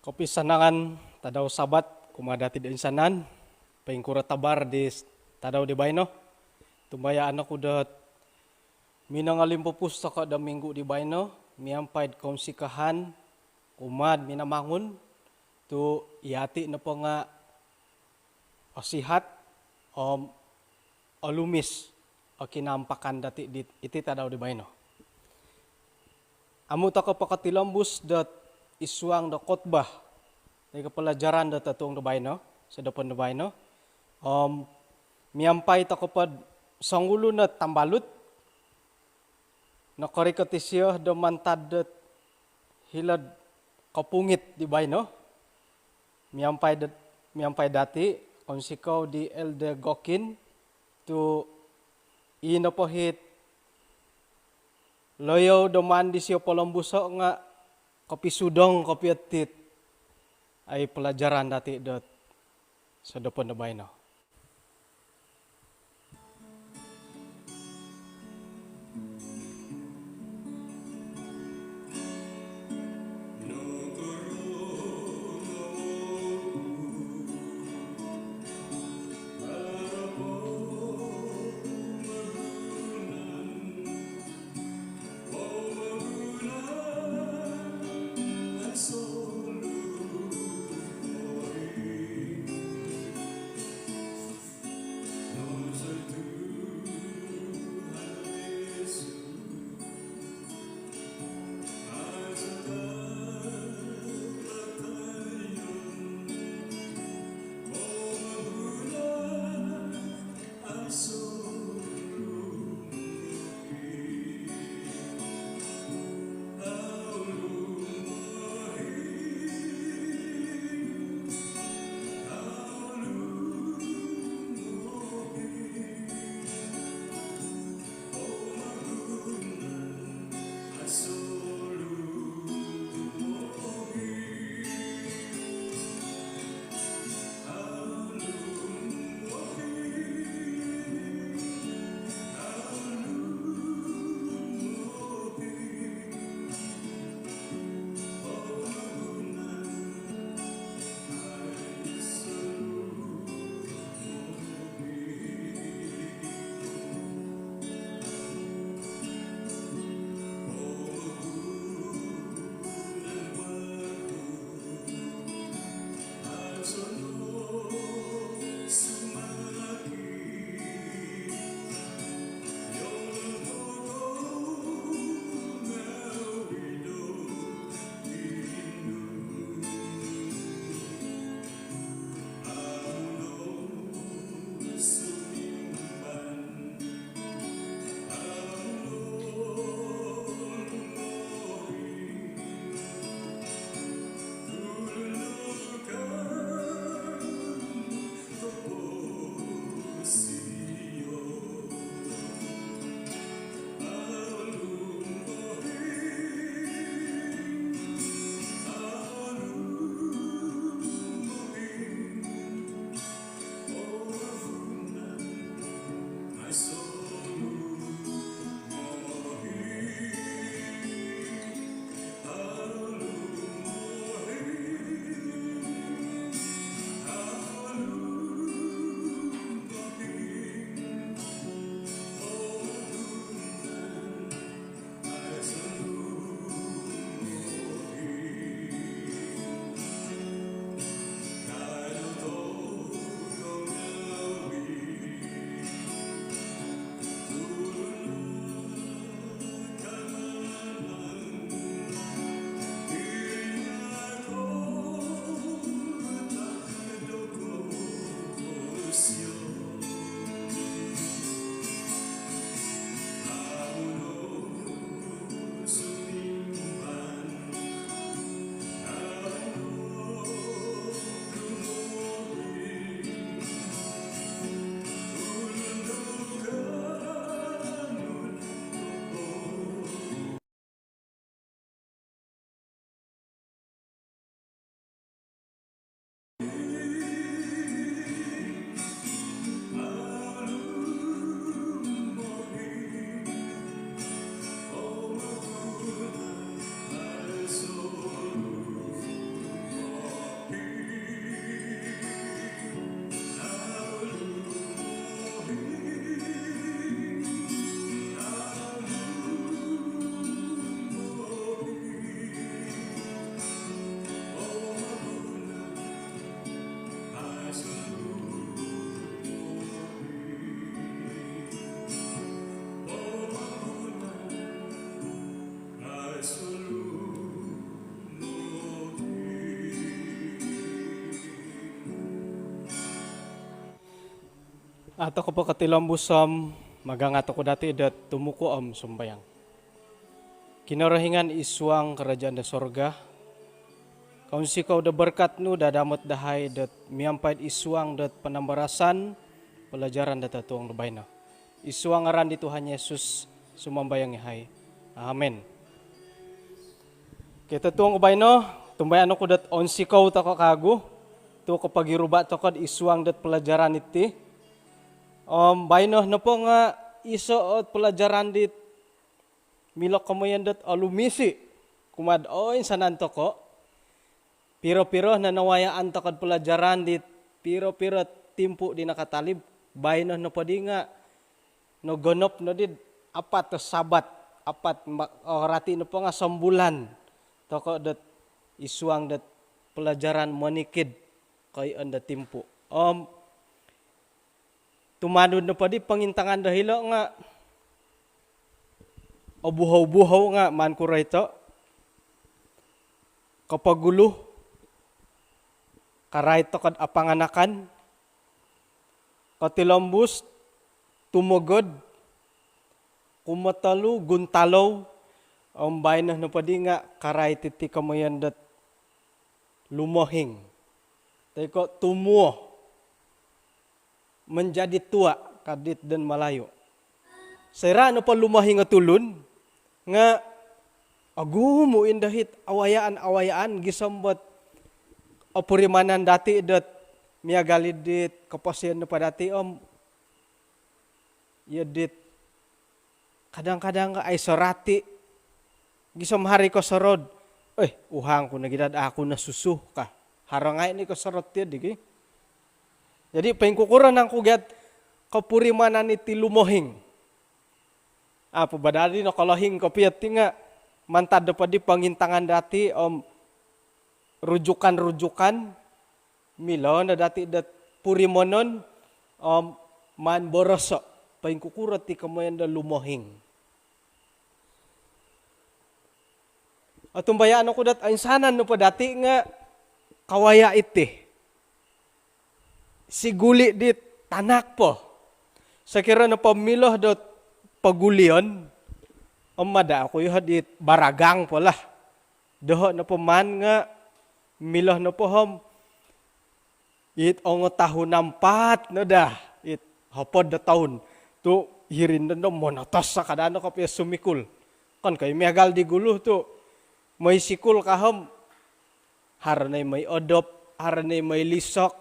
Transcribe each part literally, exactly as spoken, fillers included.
Kopisanangan tadau Sabat kumaa dati' do insanan. Poingkuro tabar di tadau di baino? Tumbayaan oku dot minongolimpupus toko' do minggu' di baino miampai'd kounsikahan kumaa'd Minamangun tu' iyati' nopo nga' osihat om olumis o kinaampakan dati' di iti tadau di baino. Amu' toko' pokotilombus dot isuang do khotbah di kapalajaran dot totuong do baino, sodopon do baino. Om miampai toko' pod songulun o tambalut nokorikot isiyo do mantad dot hilo'd kopungit di baino miampai dot, miampai dati', kounsikou di Elder Gokin, tu' ii nopo hit loyou do maan disiyo polombuso' nga' kopisudong kopio tit ai palajaran dati' dot sodopon do baino. Ato kopo kotilombus om magangat oku dati dot tumuku om sumbayang. Kinorohingan id suang kerajaan do sorga, kounsikou do berkat nu dadamot dahai dot miampai id suang dot panambarasan pelajaran do totuong do baino. Id suang ngaran di Tuhan Yesus sumambayang ihai. Amen. Okey, totuong do baino, tumbayaan oku dot onsikou toko kagu tu kopogiruba toko id suang dot pelajaran iti. Om baino nopo nga iso ot pelajaran dit milo komoyon dot olumisi kumaa do oinsanan toko. Piro-piro no nawayaan toko do pelajaran di piro-piro timpu di nakatalib, baino nopo di nga nogonop no di apat o Sabat, apat ma-, oh, rati nopo nga sombulan toko dot id suang dot pelajaran monikid koiyon do timpu. Om tumanud nopo di pongintangan do hilo nga obuhou-buhou nga maan ku roito. Kopogulu, karai toko do apanganakan. Kotilombus, tumogod. Kumotolu, guntalou. Om baino nopo di nga karai titi komoyon dot lumohing toi ko tumuo, menjadi tua ka dit don Malayu. Soira nopo lumohing o tulun nga ogumu indo it awayaan-awayaan gisom dot opurimanan dati dot miagal i dit koposion nopo dati om iyo dit kadang-kadang ka aiso rati gisom haro i kosorou. Eh, uhang ku nogi daa dot au oku nosusu ka. Haro ngai no i kosorou ti di ki. Jadi poingkukuro nangku gia dot kopurimanan iti lumohing? Apo bo dadi nokolohing kopio ti nga mantad nopo di pongintangan dati om rujukan-rujukan, milo no dati dot purimanon om maan boroso poingkukuro ti komoyon do lumohing. Otumbayaan oku dot oinsanan nopo dati nga kawaya iti. Siguli di tanak po. Sokiro nopo milo dot pogulion om mada oku iho di baragang po lah. Doho nopo maan nga milo nopo om it ongo tahun ampat no daa, it hopod do toun. Tu hiri no do monotos sa kadaan no kopio sumikul. Okon ko i miagal di gulu tu moi sikul ka om haro no i moi odop, haro no i moi lisok.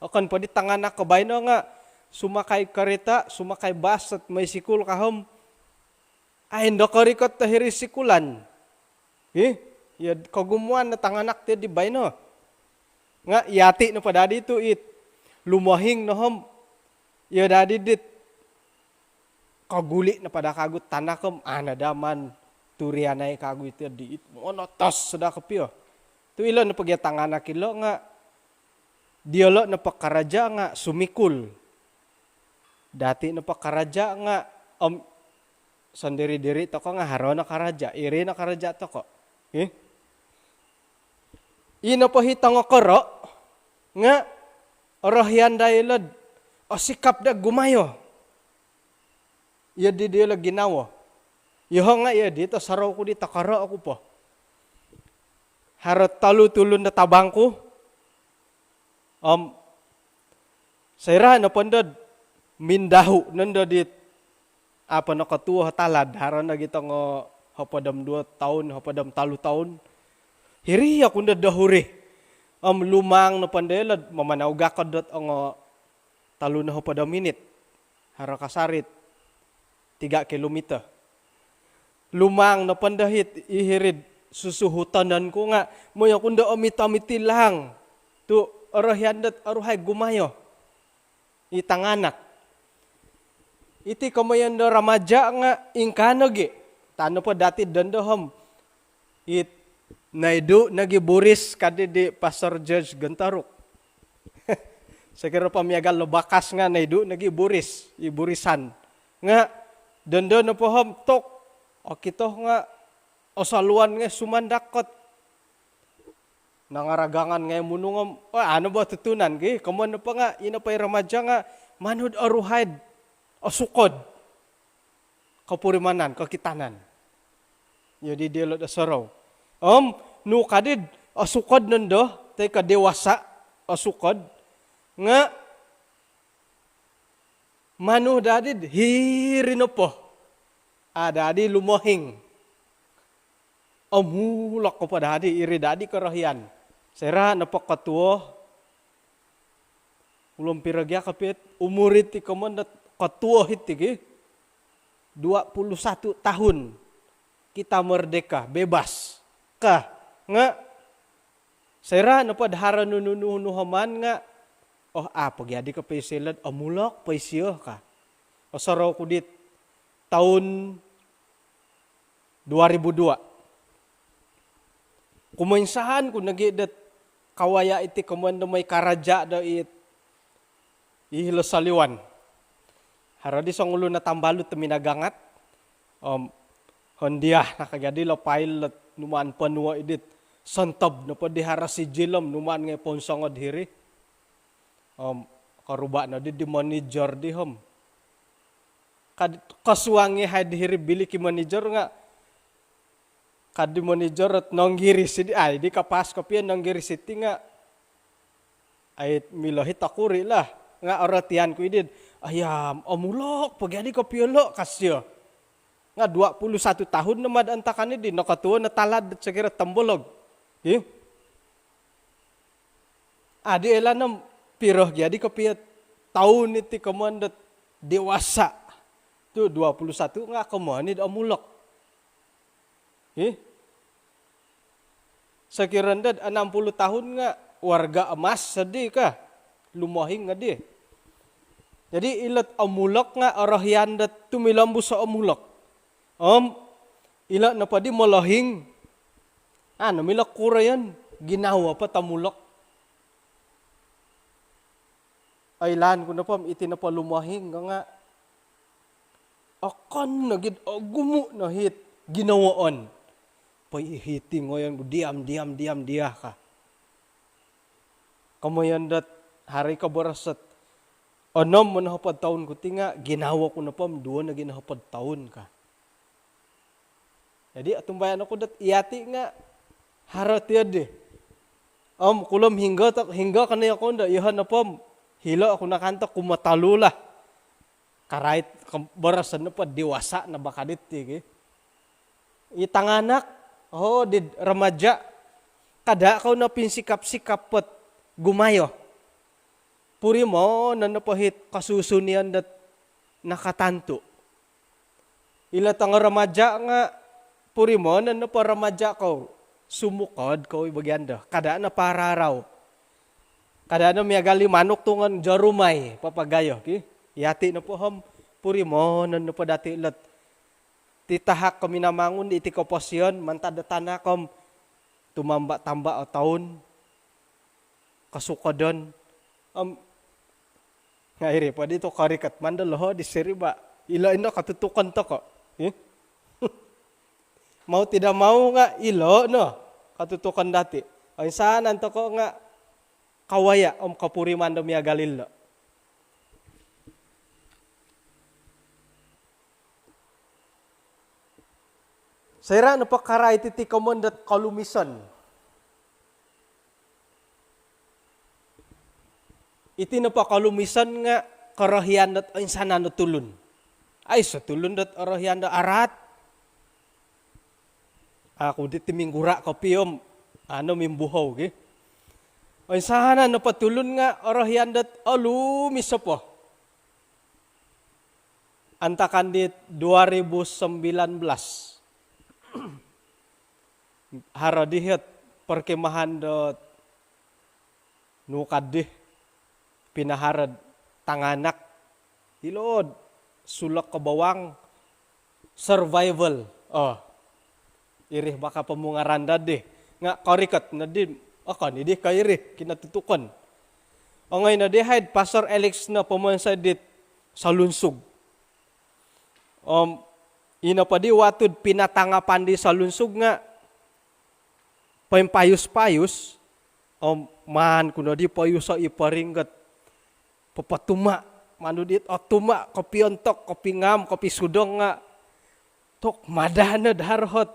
Okon po di tanganak ko baino nga sumakai karita, sumakai bas dot moi sikul ka om aindo korikot do hiri sikulan. Ih, iyo kogumuan no tanganak ti di baino. Nga yati nopo dadi tu it lumohing no om iyo dadi dit koguli nopo daa kagu tanak om ana daa maan turianai kagu iti di it monotos daa kopio. Tu ilo nopo gia tanganak ilo nga diolo nopo karaja nga sumikul. Dati nopo karaja nga om sondiri-diri toko nga haro no karaja, iri no karaja toko. Ih. I nopo it tongokoro nga orohian daa ilo dot osikap daa gumayo. Iyo di diolo ginawo. Yoho nga iyo di tosorou ku di tokoro oku po. Haro tolu tulun do tabang ku. Om soira nopo ndo dot mindahu nondo dit apo nokotuo talad, haro nogi tongo hopod om duo toun, hopod om tolu toun. Hiri oku ndo dohuri. Om lumang nopo ndo ilo dot mamanau gakod dot ongo tolu no hopod o minit. Haro kasari it tiga kilometer. Lumang nopo ndo it i hiri id susuhutonon ku nga moi oku ndo omit-omit i laang. Tu orohian dot oruhai gumayo i tanganak. Iti komoyon do ramaja nga ingkaa nogi. Taan nopo dati dondo om it naidu nogi buris kadi di Pastor George Gontoruk. Sokiro po miagal do bakas nga naidu nogi buris, i burisan. Nga dondo nopo om tok okito nga osaluan ngai sumandak kot nangaragangan ngai munung om, oh, anu bo tutunan gi. Komoyon nopo nga ino po i ramaja nga Manud oruhai'd osukod kopurimanan, kokitanan. Iyo di diolo' do sorou. Om nu kadi'd osukod nondo, toi ko dewasa, osukod, nga' manu dadi'd hiri nopo. A dadi lumohing. Omulok nopo dadi, iri dadi korohian. Soira' nopo kotuo, ulun piro gia kopio umur iti komoyon dot kotuo iti gi. Dua puluh satu tahun kita merdeka, bebas. Ka, nga' soira' nopo do haro nunu-nunu homan nga', oh, a' po gia di kopio isio ilo'd omulok po isio ka. Osorou ku dit toun dua ribu dua. Kumoinsahan ku nogi' dot kawaya' iti komoyon do moi karaja' do it, i hilo soliwan. Haro di songulun o tambalut do minagangat. Om hondia nakajadi lo pail dot numaan ponuo' idit. Sontob nopo di haro sijil om numaan ngai' ponsongod hiri. Om koruba' nodi di manager di om. Kad, kosuang i' hai di hiri bilik i manager nga', kad di manager ot nonggiris iti, ai di kapas kopio nonggiris iti nga', ai milo hi tokuri' lah. Nga' orotian ku idit, ayam, omulok po gia di kopio lo' ka sio. Nga' dua puluh satu tahun no mad antakan iddi, nokotuo no talad dot sokiro tombolog. Hi? Adi' oilaan om piro gia di kopio toun iti komoyon dot dewasa. Tu' dua puluh satu nga' komoyon id omulok. Hi? Sokiro nod enam puluh tahun nga' warga emas sodi ka. Lumohing ngoddi. Jadi ilo't omulok nga' orohian dot tumilombus o omulok. Om ilo' nopo di molohing, anu, milo kuroyon, ginawo po tomulok. Oilaan ku nopo om iti nopo lumohing nga' okon nogi'd ogumu' no hit ginawoon. Poi hiti ngoyon ku diam, diam, diam, dia ka. Komoyon dot haro i koboros ot onom nohopod toun ku ti nga' ginawo ku nopo om duo nogi nohopod toun ka. Jadi otumbayaan oku dot iyati' nga' haro tiyo di. Om kulom hinggo to, hinggo kano iyo kondo, iyoho' nopo om hilo' oku nakantok kumotolu lah. Karait ke-, boroson nopo dewasa no ba ka diti gi. I tanganak, oh, di remaja, kada' kou no pinsikap-sikap pot gumayo. Purimonon nopo hit kosusunian dot nakatantu. Ilo tongo remaja nga' purimonon nopo remaja kou, sumukod kou i bagian do. Kada' no pararau. Kada' no miagal i manuk tu ngan jorumai papagayo ki. Iyati' nopo om purimonon nopo dati' lot titahak ko minamangun iti koposion mantad do tanak om tumamba-tamba o toun. Kosukodon. Om, nga' iri po di tu korikot mantad loho' di siriba. Ilo' ino kotutukon toko'. Hi? Mau tidak mau nga' ilo' no kotutukon dati'. Oinsanan toko' nga' kawaya' om kopuriman do miagal ilo'. Soira' nopo karait iti komoyon dot kolumison. Iti nopo kolumison nga' korohian dot oinsanan o tulun. Aiso tulun dot orohian do araat. Aku diti minggura' kopio om, anu, mimbuhou gi. Oinsanan nopo tulun nga' orohian dot olumis opo. Antakan di dua ribu sembilan belas. Haro di hit perkemahan dot nu kaddi, pinaharo'd tanganak. Ilo'd Sulok Kebawang, survival. Oh. Iri baka pomungaran daddi. Nga' korikot noddi, okon iddi ko iri kinotutukon. Ongoi noddi hai'd Pastor Alex no pomonsoi dit solunsug. Om ino poddi watu'd pinatangapan di solunsug nga' poimpayus-payus, om maan ku noddi poyuso' i poring dot popotuma', manu dit otuma, kopiontok, kopingam, kopisudong nga tok mada no do haro ot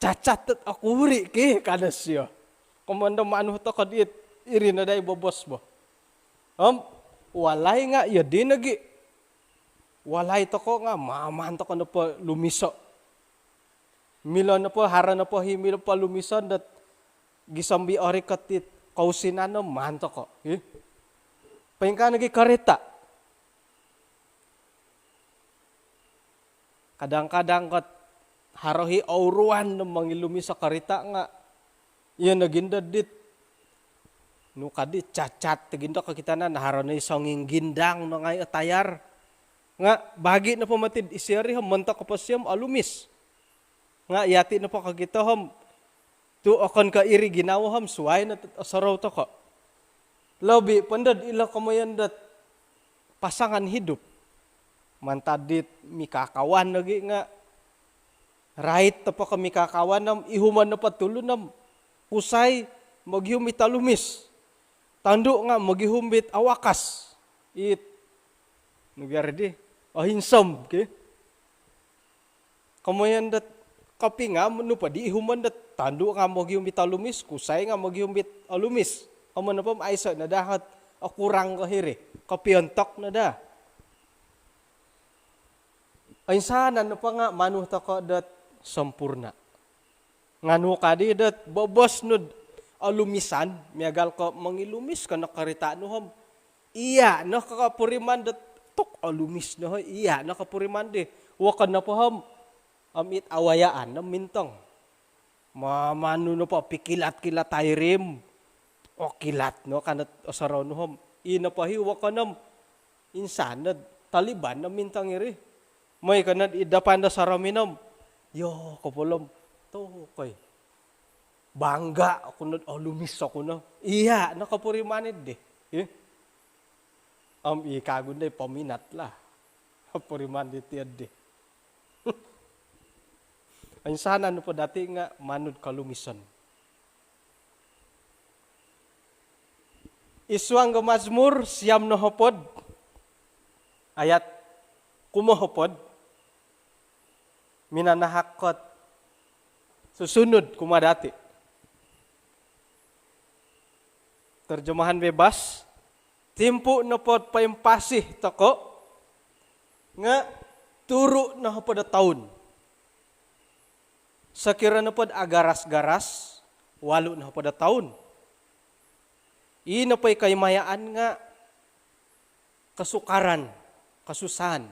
cacat dot okuri ki, ka no sio. Komoyon do manu toko dit iri no dai bobos bo. Om walai nga iyo di nogi. Walai toko nga maan toko nopo lumiso. Milo nopo, haro nopo hi milo po lumison dot gisom bi orikot it kousinan no maan toko. Ih. Poingkaa nogi karita. Kadang-kadang kot haro hi ouruan no mongilumis o karita nga iyo nogi ndo dit. Nu kadi cacat nogi ndo kokitanan, haro no i songinggindang no ngai o tayar. Nga bagi nopo moti isio ri om montok kopo sio om olumis. Nga yati nopo kokito om tu okon ko iri ginawo om suai no osorou toko. Lobi po ndo ilo komoyon dot pasangan hidup. Mantad dit mikakawan nogi nga rait nopo ko mikakawan om ihumon nopo tulun om kusai mogihum it olumis. Tondu nga mogihum it awakas. It nu gia di, ohinsom ki. Komoyon dot kopingam nu po di ihumon dot tondu nga mogihum it olumis, kusai nga mogihum it olumis. Om nopo om aiso no daa ot okurang ko hiri, kopiontok no daa. Oinsanan nopo nga manu toko dot sempurna. Nga nu kadi dot bobos nu do olumisan, miagal ko mongilumis ko no karita nu om iya no kopuriman dot tuk olumis no, iya no kopuriman di. Wokon nopo om, om it awayaan no mintong. Ma-, manu nopo pikilat-kilat airim. O kilat no ka no osorou nu om. I nopo hi wokon om insan no taliban no mintong iri. Moi ko no id dapan do soromin om. Yo, kopolom. Tokoi. Bangga oku no olumis oku no. Iya no kopuriman di. Ih. Om i kagu ndo i peminat lah. Kopuriman di tiad di. Oinsanan nopo dati nga manu do kolumison. Id suang do Mazmur siam nohopod, ayat kumohopod, minanahak ot susunud kumaa dati. Terjemahan bebas, timpu nopo do poimpasi toko nga turu nohopod o toun. Sokiro nopo do agaras-garas, walu nohopod o toun. I nopo i koimayaan nga kesukaran, kesusahan,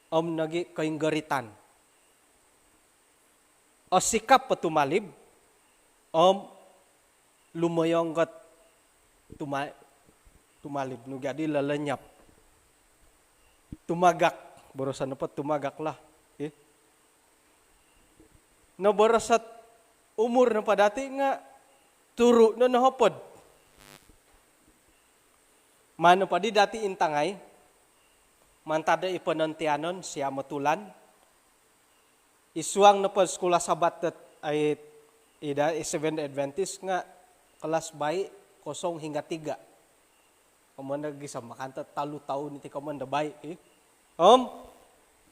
om nogi koinggoritan. Osikap po tumalib, om lumoyong ot tuma-, tumalib nu gia di lelenyap. Tumagak, boroson nopo tumagak lah. Ih. Noboros ot umur nopo dati nga turu no nohopod. Maan nopo di dati intangai, mantad do i ponontianon siam o tulan. Id suang nopo do Sekolah Sabat dot ai id Seventh Adventist nga kelas bayi kosong hingga tiga. Komoyon do gisom makan to tolu toun iti komoyon do bayi, ih. Om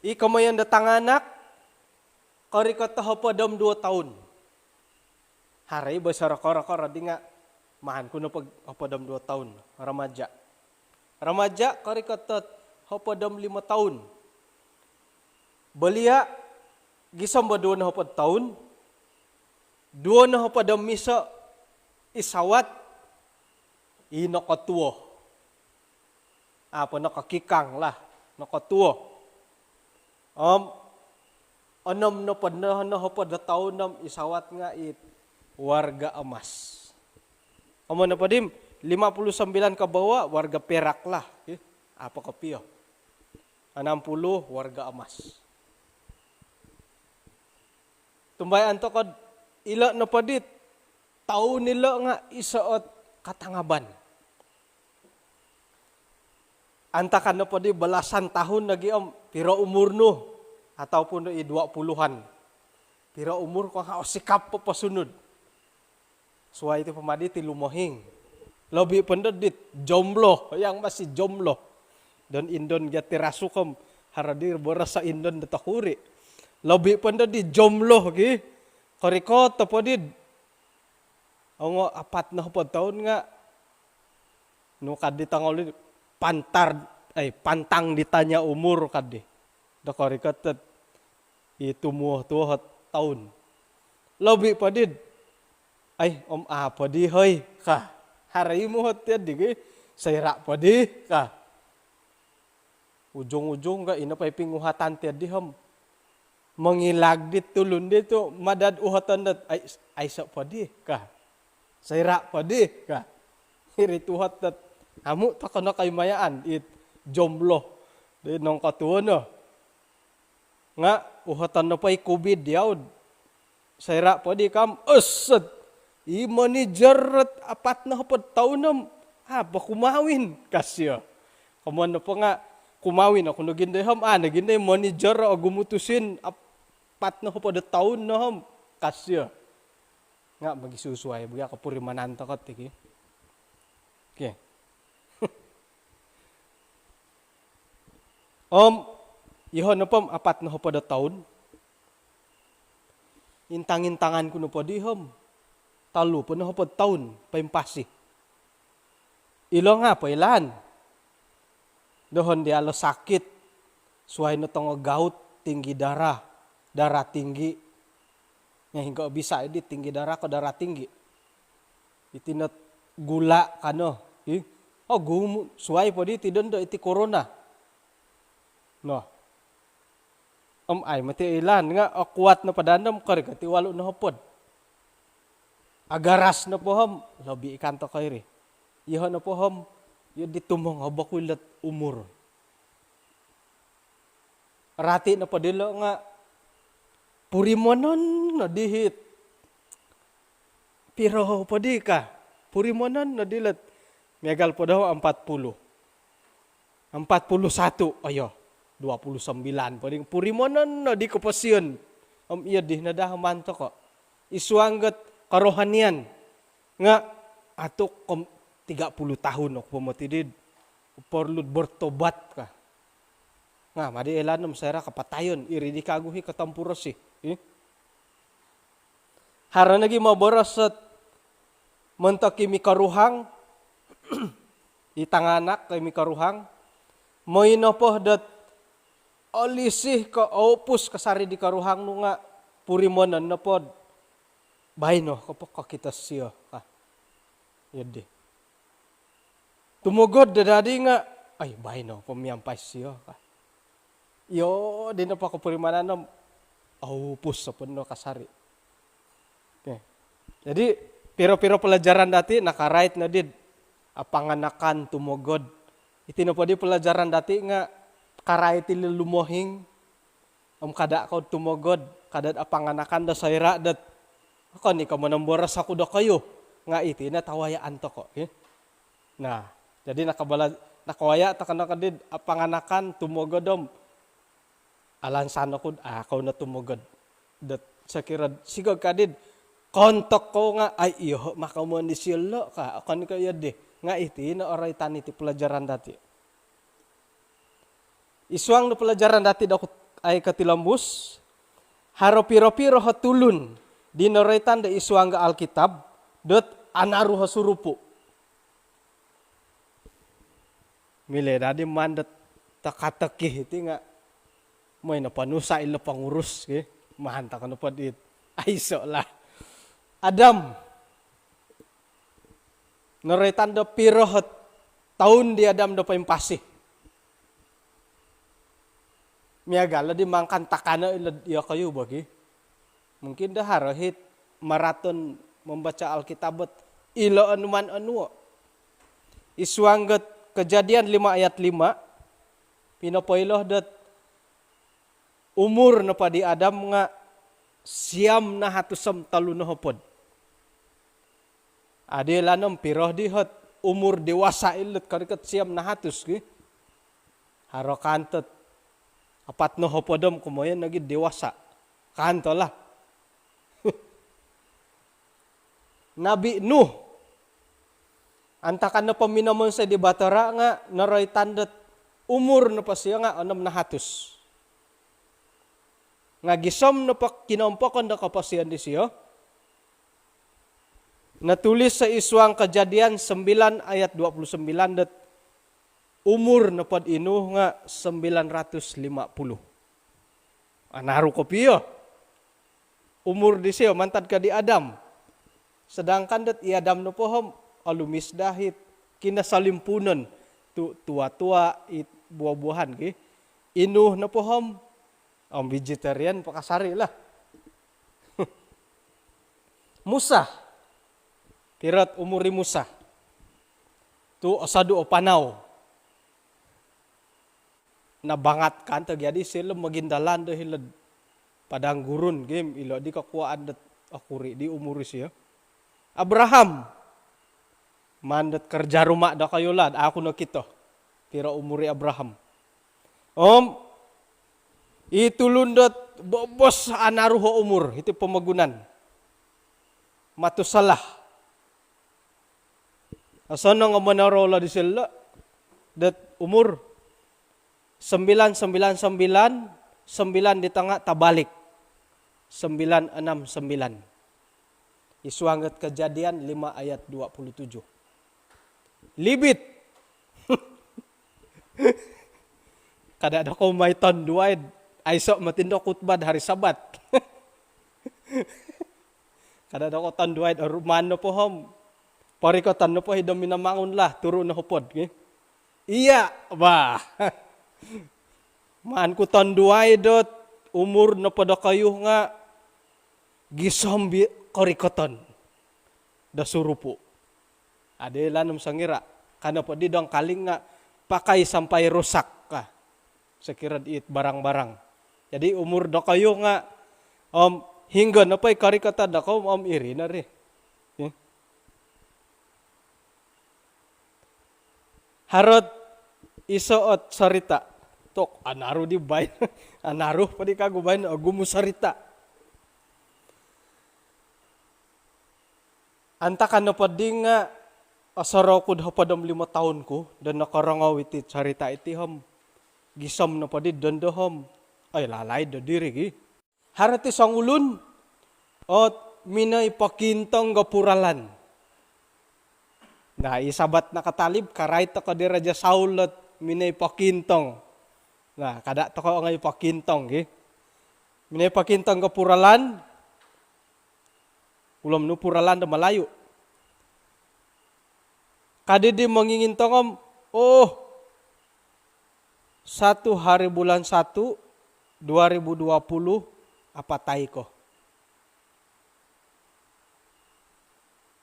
i komoyon do tanganak korikot do hopod om duo toun. Haro i bo sorokoro-koro di nga maan ku nopo hopod om duo toun, remaja. Remaja korikot do hopod om limo toun. Belia gisom bo duo nohopod toun, duo nohopod om iso i sawat, i nokotuo. Apo, nokokikang lah, nokotuo. Om onom nopo no, nohopod o toun om i sawat nga it warga emas. Om nopo di lima puluh sembilan ke bawah warga perak lah, ih. Apo kopio? Enam puluh warga emas. Tumbayaan toko do ilo nopo di toun ilo nga iso ot katangaban. Antakan nopo di belasan tahun lagi om piro umur nu, ataupun i dua puluhan. Piro umur ko nga osikap po posunud. Suai ti po madi ti lumohing. Lobi po ndo dit jomblo, yang masih jomblo. Don indon gia tirasuk om, haro di boroso indon do tokuri. Lobi po ndo di jomblo gi, korikot po di. Ongo apat nohopod toun nga, nu kadi tongoli, pantar, eh, pantang ditanya umur kadi. Do korikot i tumuo-tuo toun. Lobi po di, ai, om a po di hoi, ka. Haro i muhot tiya di gi, soira po di, ka. Ujung-ujung ka, ino po i pinguhatan tiya di om. Mongilag di tulun di tu, madad uhoton dot, ai, aiso po di, ka. Soira po di, ka. Iri tuhot dot, amu toko no koimayaan, it jomblo. Di nongkotuo no. Nga, uhoton nopo i kubid diau. Soira po di kam, oset. I manager dot apat nohopod toun om, a po kumawin, ka sio. Komoyon nopo nga, kumawin oku nogi ndo om, a nogi ndo manager ogumu tusin, apat nohopod toun no om, ka sio. Nga, mogisusuai bo gia kopurimanan toko ti ki. Oke. Om, iho nopo om apat nohopod toun. Intang-intangan ku nopo di om, tolu po nohopod toun poimpasi. Ilo nga poilaan. Dohon dialo sakit, suai no tongo gout, tinggi darah, darah tinggi. Nga hinggo bisa di tinggi darah ko darah tinggi. Iti no gula kano, ih. Ogumu, suai po di iti dondo iti corona. Noh. Om ai mati ilaan nga, o, kuat nopo daa om korikot i walu nohopod. Agaras nopo om, lobi ikan toko iri. Iho nopo om, iyo di tumongob oku ilot umur. Rati nopo dilo nga, purimonon no di hit. Piro po di ka? Purimonon no dilot. Miagal po do apat puluh. Apat puluh satu, oyo. Dua puluh sembilan po di. Purimonon no di koposion. Om iyo di no daa mantok ko. I suang dot kerohanian. Nga atuk kom tiga puluh tahun oku po moti di. Perlu bertobat ka. Nga madi ilaan om soira kapatayon. Iri di kagu hi kotompuros i. Ih. Haro nogi moboros dot montok i mikoruhang, i tanganak i mikoruhang, moi nopo dot olisi ko oupus kasari di koruhang nu nga purimonon nopo dot baino ko po kokito sio ka. Iyo di. Tumogod do dadi nga, ai, baino po miampai sio ka. Iyo di nopo kopurimanan om, oupus po no kasari. Oke. Jadi, piro-piro pelajaran dati nakarait no di dot apanganakan tumogod. Iti nopo di pelajaran dati nga karait i lumohing, om kada kou tumogod, kada dot apanganakan do soira dot, okon i ko monomboros oku dokoyu, nga iti no tawayaan toko, eh. Nah, jadi nakabala-, nakawaya toko no kadi dot apanganakan tumogod om, alansan oku dot, a, kou no tumogod. Dot sokiro sigog kadi dot kontok kou nga, ai, iyo, maka mondi silo ka, okon i ko iyo di. Nga iti no oroitan iti pelajaran dati. I suang do pelajaran dati do ai kotilombus, haro piro-piro ho tulun di noroitan do i suang do Alkitab, dot anaru ho surupu. Milo dadi maan dot teka-teki iti nga, moi nopo nusa ilo pengurus, ki, maan toko nopo dit. Aiso lah. Adam. Noroitan do piro ho toun di Adam do poimpasi. Miagal di mangakan takano ilo iyokoyu bo ki. Mungkin do haro hit maraton membaca Alkitab ot ilo onuman onuo. I suang dot Kejadian lima ayat lima, pinopoilo dot umur nopo di Adam nga siam nahatus om tolu nohopod. Adi lanom piro di hot umur dewasa ilot korikot siam nahatus ki. Haro kanto dot apat nohopod om komoyon nogi dewasa. Kanto lah. Nabi Nuh. Antakan nopo minomonsoi di batara nga noroitan dot umur nopo sio nga onom nahatus. Nga gisom nopo kinompokon do koposion disio, notulis id suang Kejadian sembilan ayat dua puluh sembilan dot umur nopo di Nuh nga sembilan ratus lima puluh. Anaru kopio umur disio mantad ka di Adam. Sedangkan dot i Adam nopo om olumis daa it kinosolimpunon tu tua-tua it buah-buahan ki. I Nuh nopo om, om vegetarian po kasari lah. Musa. Piro ot umur di Musa? Tu osodu o panau. Nabangat kan to gia disio mogindalan do hilo'd padang gurun, gim ilo di kokuaan dot okuri di umur disio. Abraham. Maan dot kerja rumah dokoyu lah, au oku nokito piro umur di Abraham. Om i tulun dot bobos anaru o umur, iti pomogunan. Matusalah. Osonong o monorou lo disio dot umur sembilan sembilan sembilan, sembilan di tanga tabalik. Sembilan enam sembilan. Id suang dot Kejadian lima ayat dua puluh tujuh. Libit. Kada dokoyu mai tonduai, aiso moti do khutbah hari Sabat. Kada dokoyu tonduai, oruman nopo om porikoton nopo i do Minamangun lah, turu nohopod ki. Iya, bah. Maan ku tonduai dot umur nopo dokoyu nga gisom di korikoton do surupu. Adi lanom songira. Ka nopo di dongkaling nga pakai sampai rusak ka. Sokiro dit barang-barang. Jadi umur dokoyu nga om hinggo nopo i korikoton dokoyu om iri no ri. Ih. Haro ot iso ot sorita. Tok, anaru di baino. Anaru po di kagu baino, ogumu sorita. Antakan nopo di nga osorou ku do hopod om limo toun ku do nokorongou iti sorita iti om gisom nopo di dondo om, oi, lalai do diri gi. Haro ti songulun ot minoi pokiintong do puralan. Nah, i Sabat nakatalib, karait toko di Raja Saul ot minoi pokiintong. Nah, kada toko ongoi pokiintong gi. Minoi pokiintong do puralan. Ulom nu puralan do Malayu. Kadi di mongingintong om, oh, satu hari bulan satu, dua ribu dua puluh, apatai ko.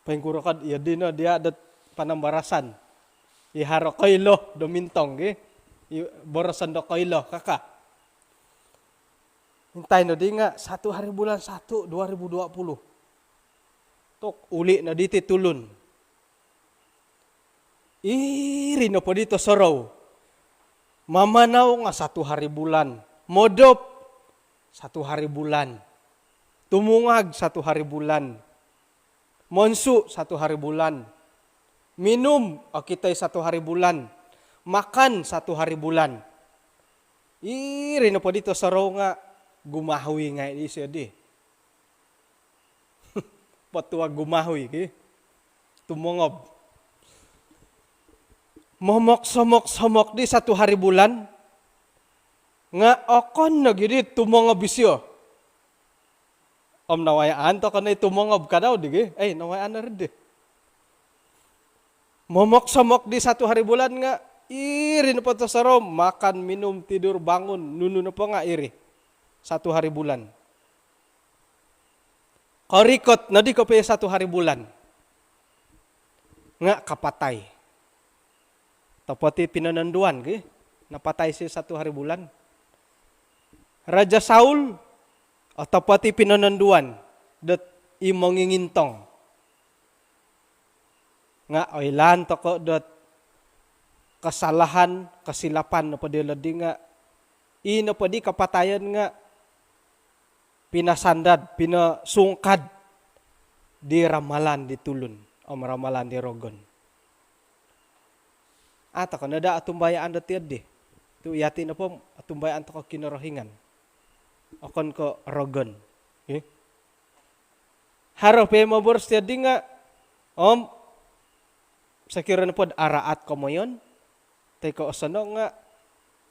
Poingkuro kad iyo dino dia dot panambarasan. I haro koilo do mintong gi. I boroson do koilo kaka. Intai no di nga satu hari bulan satu, dua ribu dua puluh. Tok, uli no diti tulun. Iri nopo di tosorou. Mamanau nga satu hari bulan. Modop satu hari bulan. Tumungag satu hari bulan. Monsu satu hari bulan. Minum, okitoi satu hari bulan. Makan satu hari bulan. Iri nopo di tosorou nga gumahui ngai di sio di. Potua gumahui ki. Tumongob. Momok somok somok di satu hari bulan. Nga okon nogi di tumongob isio. Om nawayaan toko no i tumongob kadau di gi. Eh, nawayaan no ri di. Momok somok di satu hari bulan nga iri nopo tosorou, makan, minum, tidur, bangun, nunu nopo nga iri. Satu hari bulan. Korikot no di kopio satu hari bulan. Nga kapatai. Topot i pinononduan gi. Napatai sio satu hari bulan. Raja Saul, oh, topot i pinononduan dot i mongingintong. Nga oilaan toko dot kesalahan, kesilapan nopo diolo di nga i nopo di kapatayon nga pinasandad, pinosungkad di ramalan di tulun om ramalan di rogon. A' toko' no daa otumbayaan dot iyoddi. Tu' iyati' nopo otumbayaan toko' Kinorohingan. Okon ko' rogon. Hi? Haro po moboros iyoddi nga', om sokiro nopod araat komoyon toi ko' osonong nga'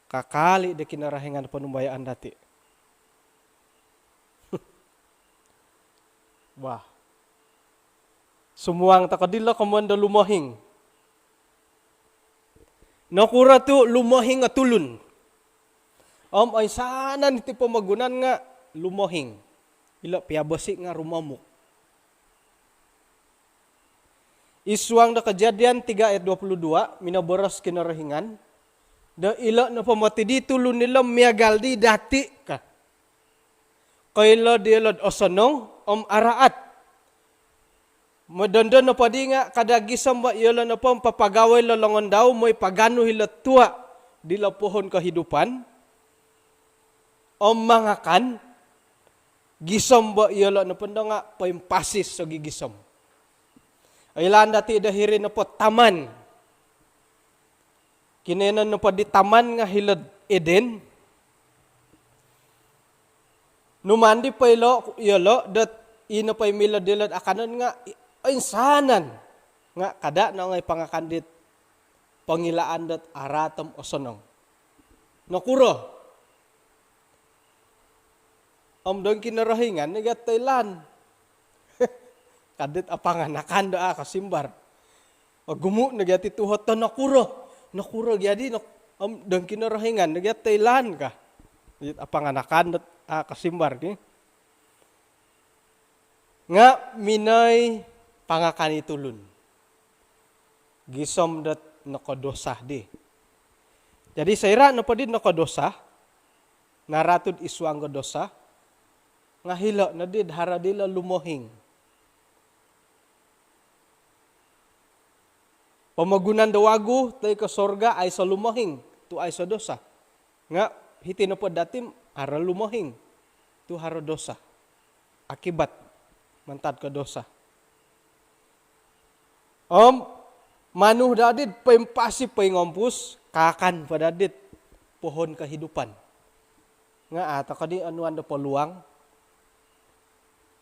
kakal i' do Kinorohingan ponumbayaan dati'. Wah. Sumuang toko' dilo komoyon do lumohing. Nokuro tu' lumohing o tulun? Om oinsanan iti pomogunan nga' lumohing. Ilo' piabosi' nga' rumomuk. I suang do Kejadian tiga ayat dua puluh dua, minoboros Kinorohingan do ilo' nopo moti di tulun ilo miagal di dati' ka. Koilo diyolo'd osonong om araat. Modondo nopo di nga' kada' gisom bo iyolo' nopo om papagawoi lo longon dau moi paganu hilo tua' dilo pohon kehidupan om mangakan, gisom bo iyolo' nopondo nga' poimpasi sogigisom. Oilaan dati' do hiri nopo taman. Kinoiyonon nopo di taman nga' hilo'd Eden. Numaan di poilo' iyolo' dot ii nopo i milo diyolo'd akanon nga' i-, oinsanan. Nga' kada' nongoi pangakan dit pongilaan dot araat om osonong. Nokuro? Om dong Kinorohingan nogi' ot toilaan. Kadit apanganakan do a' kosimbar. Ogumu' nogi' ot i tuhot do nokuro. Nokuro gi adi nok-, om dong Kinorohingan nogi' ot toilaan ka. Kadit apanganakan dot a' kosimbar ki. Nga' minoi pangakan i tulun. Gisom dot nokodosa di. Jadi soira' nopo di nokodosa, naratu'd i suang do dosa, nga' hilo' noddi haro dilo lumohing. Pomogunan do wagu toi ko' sorga aiso lumohing, tu' aiso dosa. Nga' hiti nopo dati' haro lumohing, tu' haro dosa. Akibat mantad ko dosa. Om manu daddi'd poimpasi poingompus, kaakan po daddi'd pohon kehidupan. Nga' a' toko' di onuan do peluang.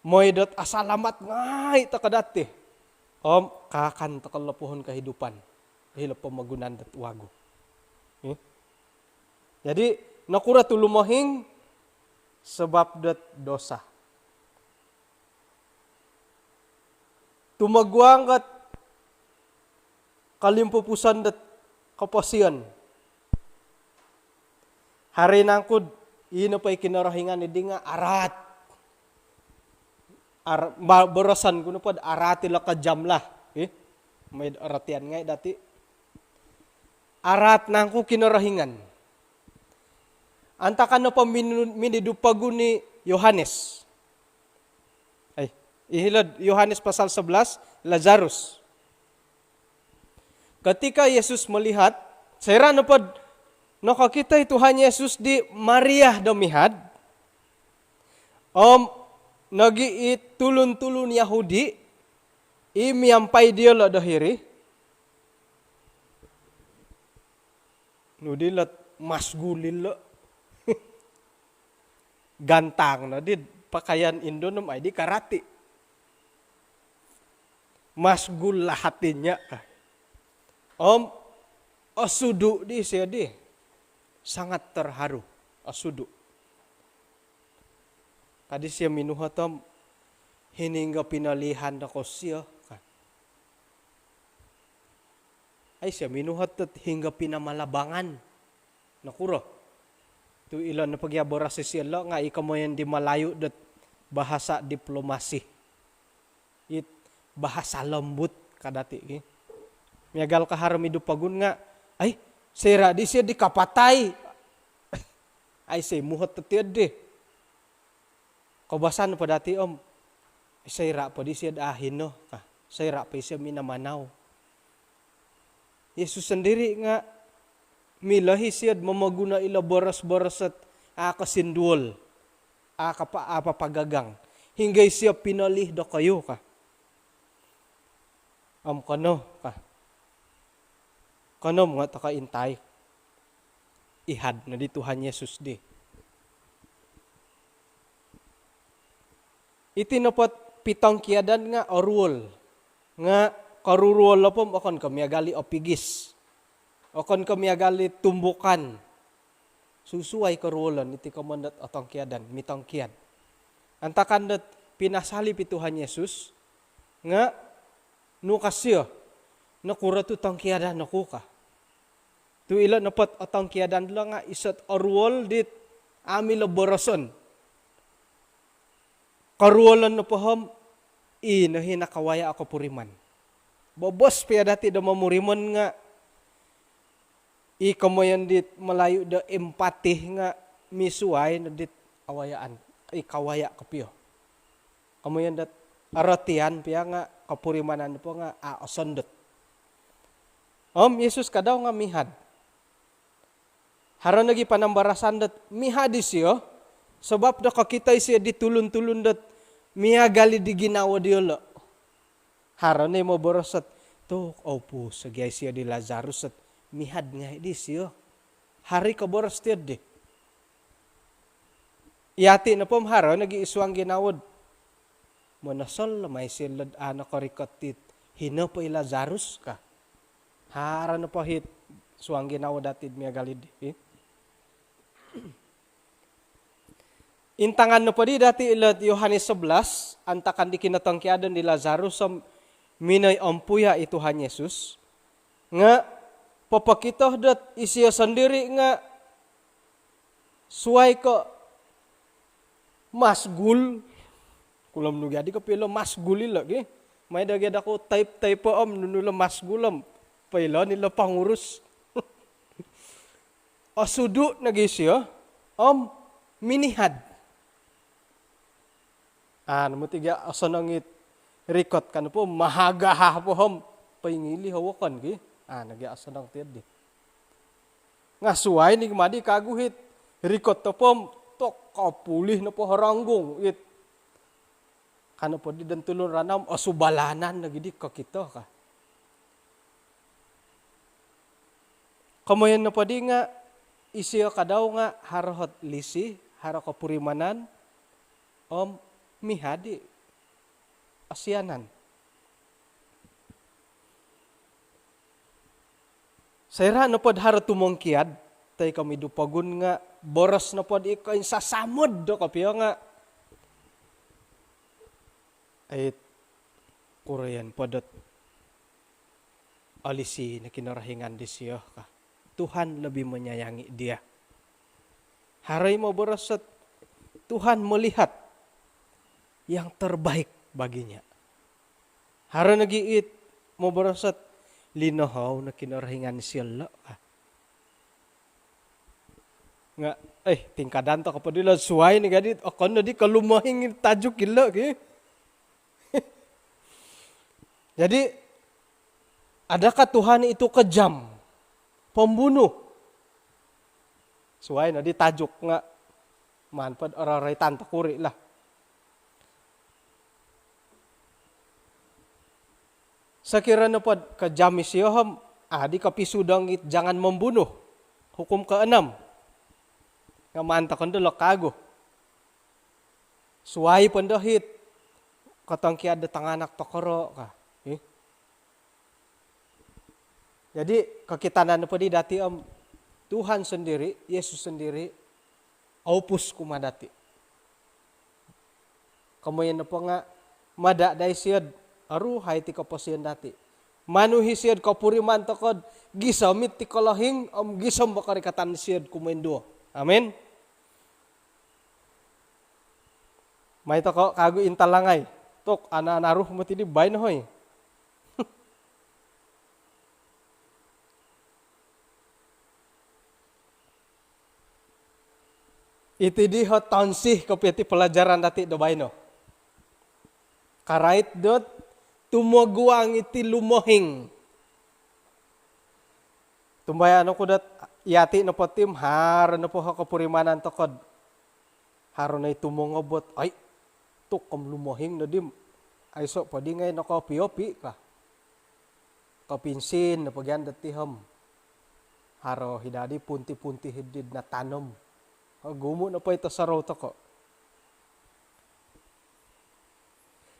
Moi dot asalamat ngai' toko' dati'. Om kaakan toko' lo pohon kehidupan. Hilo pomogunan dot wagu. Hmm? Jadi, nokuro tu lumohing? Sebab dot dosa. Tumoguang ot kolimpupuson dot koposion. Haro nangku'd ii nopo i Kinorohingan iddi nga' araat. Ar-, ba-, boroson ku nopo'd araat ilo kejam lah. Ih, maid orotian ngai' dati'. Araat nangku Kinorohingan? Antakan nopo minu-, minidu pogun i Yohanes. Ai, i hilo'd Yohanes pasal sebelas, Lazarus. Ketika Yesus melihat, soira' nopod nokokito i Tuhan Yesus di Maria do mihad, om nogi' i tulun-tulun Yahudi i miampai diyolo' do hiri, nu di lot masgul ilo'. Gantang noddi pakaian Indo om ai di karati. Masgullah hatinya ka. Om osudu' di isio di. Sangat terharu. Osudu'. Kadi isio minuhot om, hinonggo pinolihan do kosio ka. Ai isio minuhot dot hinonggo pinamalabangan. Nokuro? Tu' ilo nopo gia boros isio lo' nga' i komoyon di Malayu dot bahasa diplomasi. It bahasa lembut ka dati' ki. Miagal ko haro midu pogun nga', ai, soira' di isio di kapatai. Ai isio muhot dot iyo di. Koubasan po dati' om, soira' po di isio do ahino ka, soira' po isio minamanau. Yesus sondiri' nga' milo i' isio'd momoguno ilo boros-boros ot a' kosinduol, a' kapa-, a' papagagang. Hinonggo isio pinolih dokoyu ka. Om kono ka. Konom nga' toko' intai. Ihad noddi Tuhan Yesus di. Iti nopo't pitongkiadan nga' oruol. Nga' koruruol nopo om okon ko' miagal i opigis. Okon ko' miagal i tumbukan. Susuai koruolon iti komoyon dot otongkiadan, mitongkiad. Antakan dot pinasalib i Tuhan Yesus, nga' nu ka sio, nokuro tu tongkiadan oku ka. Tu ilo nopo't otongkiadan dilo nga' iso't oruol dit amu ilo boroson. Koruolon nopo om, ino hi nakawaya' o kopuriman. Bobos pia dati' do momurimon nga', i komoyon dit Melayu do empati nga' misuai no dit awayaan, i kawaya' kopio. Komoyon dot orotian pia nga' kopurimanan nopo nga' a' osondot. Om Yesus kadau nga' mihad. Haro nogi panambarasan dot mihad isio, sabap do kokito isio di tulun-tulun dot miagal i di ginawo diolo. Haro no i moboros dot, tu' oupus ogi ai isio di Lazarus dot mihad ngai' di isio. Haro i koboros tiyo di. Iyati' nopo om haro nogi i suang ginawo'd monosol lo mai isio lo'd a' nokorikot dit hino po i Lazarus ka. Haro nopo hit suang ginawo dati'd miagal iddi. Intangan nopo di dati' ilo'd Yohanes sebelas, antakan di kinotongkiadan di Lazarus om minoi ompuya' i Tuhan Yesus, nga' popokito dot isio sondiri' nga' suwai ko' masgul. Kulom nu gi adi kopio ilo masgul ilo gi. Mai do gi ado ku taip-taip om nunu ilo masgul om poilo ni ilo pongurus. Osudu' nogi isio om minihad. Aa, nomu ti gi osonong it rikot kan po mahagaha po om poingilih o wokon gi. Aa, nogi osonong tiyo di. Nga' suwai ni gi madi kagu hit rikot nopo om tok kopulih nopo horonggung it. Kan nopo di don tulun Ranau om osubalanan nogi di kokito ka. Komoyon nopo di nga' isio kadau nga' haro hot lisi, haro kopurimanan, om mihad i osianan. Soira' nopod haro tumongkiad toi ko' midu pogun nga' boros nopod i koinsasamod do kopio nga', ai, kuroyon po dot olisi no Kinorohingan disio ka. Tuhan lebih menyayangi dia. Haro i moboros dot Tuhan melihat yang terbaik baginya. Haro nogi it moboros dot linohou no Kinorohingan disio lo' ka. Nga', eh, tingkadan toko' po dilo suwai ni gadi, okon no di kolumohing tajuk ilo gi. Jadi, adakah Tuhan itu kejam, pembunuh? Suwai no di tajuk nga' maan pod ororoitan tokuri' lah. Sokiro nopod kejam isio om, adi kopisudong it jangan membunuh. Hukum keenam. Nga' maan toko' ndo lo kagu. Suwai po ndo hit kotongkiad do tanganak tokoro' ka. Ih. Jadi, kokitanan nopo di dati' om Tuhan sondiri', Yesus sondiri', oupus kumaa dati'. Komoyon nopo nga' mada' dai sio'd oruhai ti koposion dati'. Manuhi sio'd kopuriman toko'd gisom it ti kolohing om gisom bo korikatan sio'd kumoinduo. Amin. Mai toko' kagu intalangai. Tok, ana-ana ruh moti di baino hoi. Iti di ho tonsi kopio ti pelajaran dati' do baino. Karait dot tumoguang iti lumohing. Tumbayaan oku dot iyati' nopo ti om haro nopo ho kopurimanan toko'd haro no i tumongobot, ai, tuk om lumohing noddi om aiso' po di ngai' nokoopi-opi ka. Kopinsin nopo gia dot ti om Haro hi dadi punti-punti hi did natanom. Ogumu' nopo i tosorou toko'.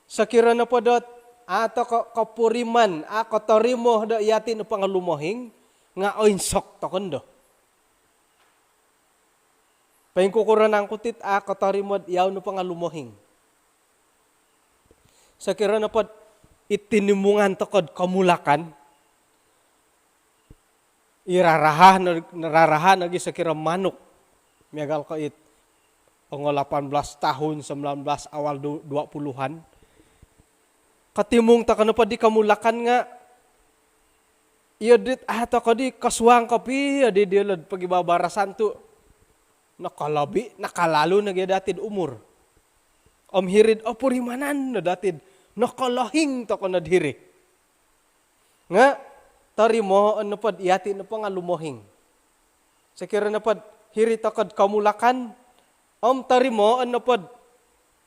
Sokiro nopo dot a' toko' kopuriman, a' kotorimo do iyati' nopo nga lumohing, nga' oinsok toko' ndo. Poingkukuro nangku tit a' kotorimo'd iyau nopo nga lumohing? Sokiro nopod i tinimungan toko'd komulakan, i raraha no, raraha nogi sokiro manuk. Miagal ko it ongo lapan belas tahun, sembilan belas, awal du-, dua puluhan. Kotimung toko' nopo di komulakan nga' iyo dit a' toko' di kosuang kopio di diolo'd pogibabarasan tu' nokolobi, nakalalu nogi dati'd umur. Om hiri'd opurimanan no dati'd nokolohing toko' nod hiri. Nga' torimoon nopod iyati' nopo nga lumohing. Sokiro nopod hiri toko'd komulakan, om torimoon nopod,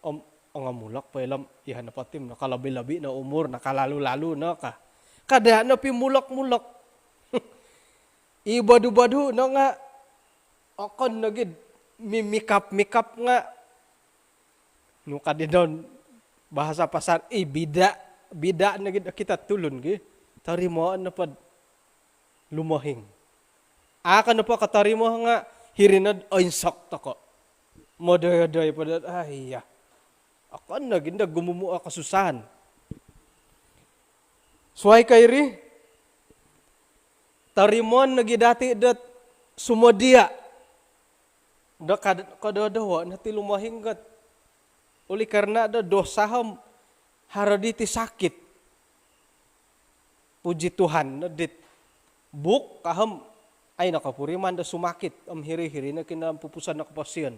om ongo mulok po ilo om, iyo nopo ti om nokolobi-lobi no umur, nakalalu-lalu no ka. Kada' no pimulok-mulok. I bodu-bodu no nga' okon nogi'd mimikap-mikap nga' nu kadi don bahasa pasar, i bida', bida' nogi'd okito tulun gi. Torimoon nopod lumohing. A' ko nopo kotorimo nga' hiri nod oinsok toko'. Modoi-odoi po dot, ah, iya. Okon nogi ndo gumumu' o kosusahan. Suwai ko iri, torimoon nogi dati' dot sumodia' do kad-, kododowo' no ti lumohing got. Oleh karena do dosa om haro diti sakit. Puji Tuhan no dit buuk ka om ai nokopuriman do sumakit om hiri-hiri no kinampupusan no koposion.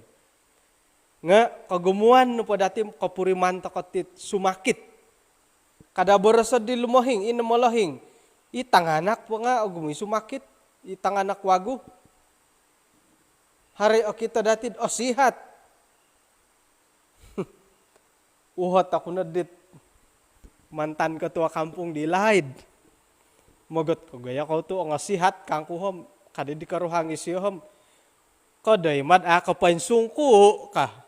Nga' kogumuan nopo dati' kopuriman toko' tit sumakit. Kada' boroso' di lumohing, i no molohing. I tanganak po nga' ogumu' i sumakit, i tanganak wagu. Haro i okito dati'd osihat. Uhot oku no dit mantan ketua kampung di laid. Mogot ko gaya kou tu' ongosihat kangku om, kadi di koruhang isio om. Kodoi mad a' ko poinsungku' ka.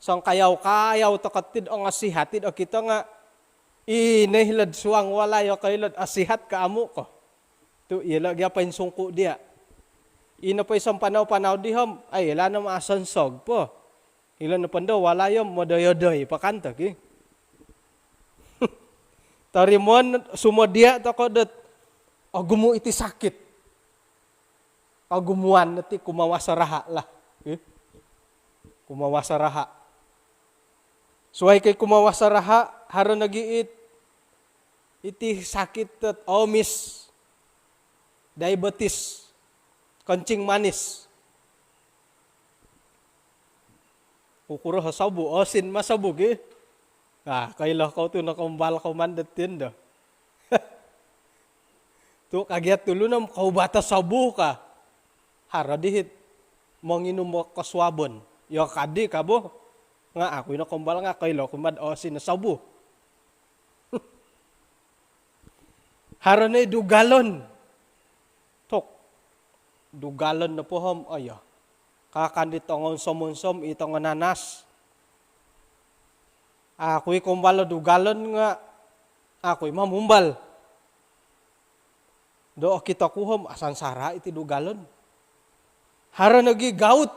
Songkayau-kayau toko' tid ongosihat tid okito nga' ino hilo'd suang walai o koilo'd osihat ko amu' ko. Tu' ilo' gia poinsungku' diya'. Ino po i sompanau-panau di om, ai ilo' no ma asonsog po. Ilo' nopo ndo walai om modoi-odoi po kan to ki. Torimoon, sumodia' toko' dot ogumu' iti sakit. Kogumuan no ti kumawas o raha' lah. Ih. Kumawas o raha'. Suwai ko i kumawas o raha', haro nogi it, iti sakit dot oomis, diabetes, kencing manis. Kukuro o sobu, oosin ma sobu gi. Ah, koilo kou tu' nokoumbal kou man dot tindo. Tu' kagiat tulun om koubato sobu ka. Haro di hit monginum o kosuabon. Iyo kadi ka bo. Nga' aku ino koumbal nga' koilo ku mad oosin o sobu. Haro no i dugalon. Tok. Dugalon nopo om, oh iyo. Kakan di tongo onsom-onsom, i tongo nanas. Aku i koumbal o dugalon nga', aku i mamumbal. Do okito ku om, asansara' iti dugalon. Haro nogi gaut.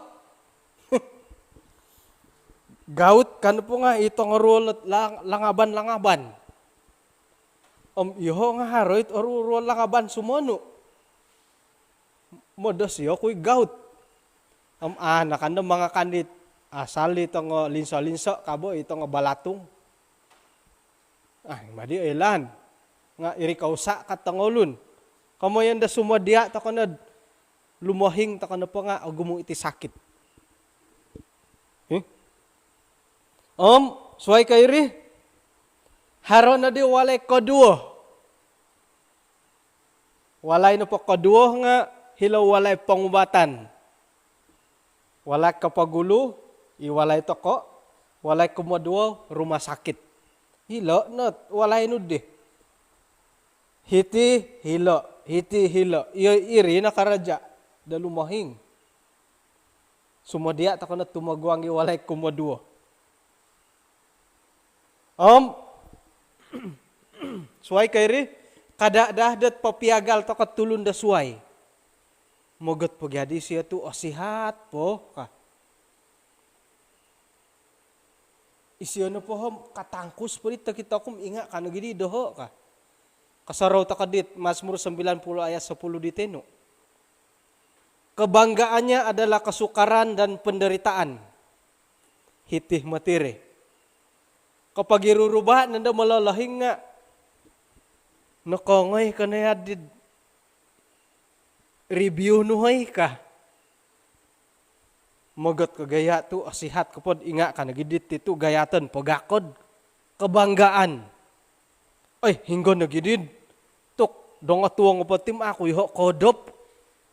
Gaut kan po nga' i tongo ruol lang-, langaban-langaban. Om iyoho' nga' haro it oruol-ruol langaban sumonu'. Modosi oku i gaut. Om anakan do mangakan dit asal i tongo linso-linso ka bo, i tongo balatung. Ah, madi oilaan. Nga' iri kousa' ka tongoulun. Komoyon do sumodia' toko' nod lumohing toko' nopo nga' ogumu' iti sakit. Ih. Om, suwai ko iri, haro nodi walai koduo. Walai nopo koduo nga' hilo walai pongubatan. Walai kopogulu, i walai toko', walai kumoduo, rumah sakit. Hilo no walai nu di. Hiti, hilo. Hiti hilo, iyo iri no karaja do lumohing. Sumodia tokou no tumoguang i walai kumoduo. Om suai ko iri, kada daa dot popiagal tokou tulun do suai. Mogot po gia di isio tu osihat po ka. Isio nopo om katangkus po di tokito ku om inga ka nogi di doho ka. Kosorou tokou dit Mazmur sembilan puluh ayat sepuluh di tenu. Kebanggaannya adalah kesukaran dan penderitaan. Hiti moti iri. Kopogiruruba nondo mololohing nga, nokoongoi ko no yaddi review nu hoi ka. Mogot ko gaya tu osihat ko po, inga ka nogi diti tu gayaton pogakod. Kebanggaan. Oi, hinggo nogi di tu dongotuong po ti om au ku iho koodop.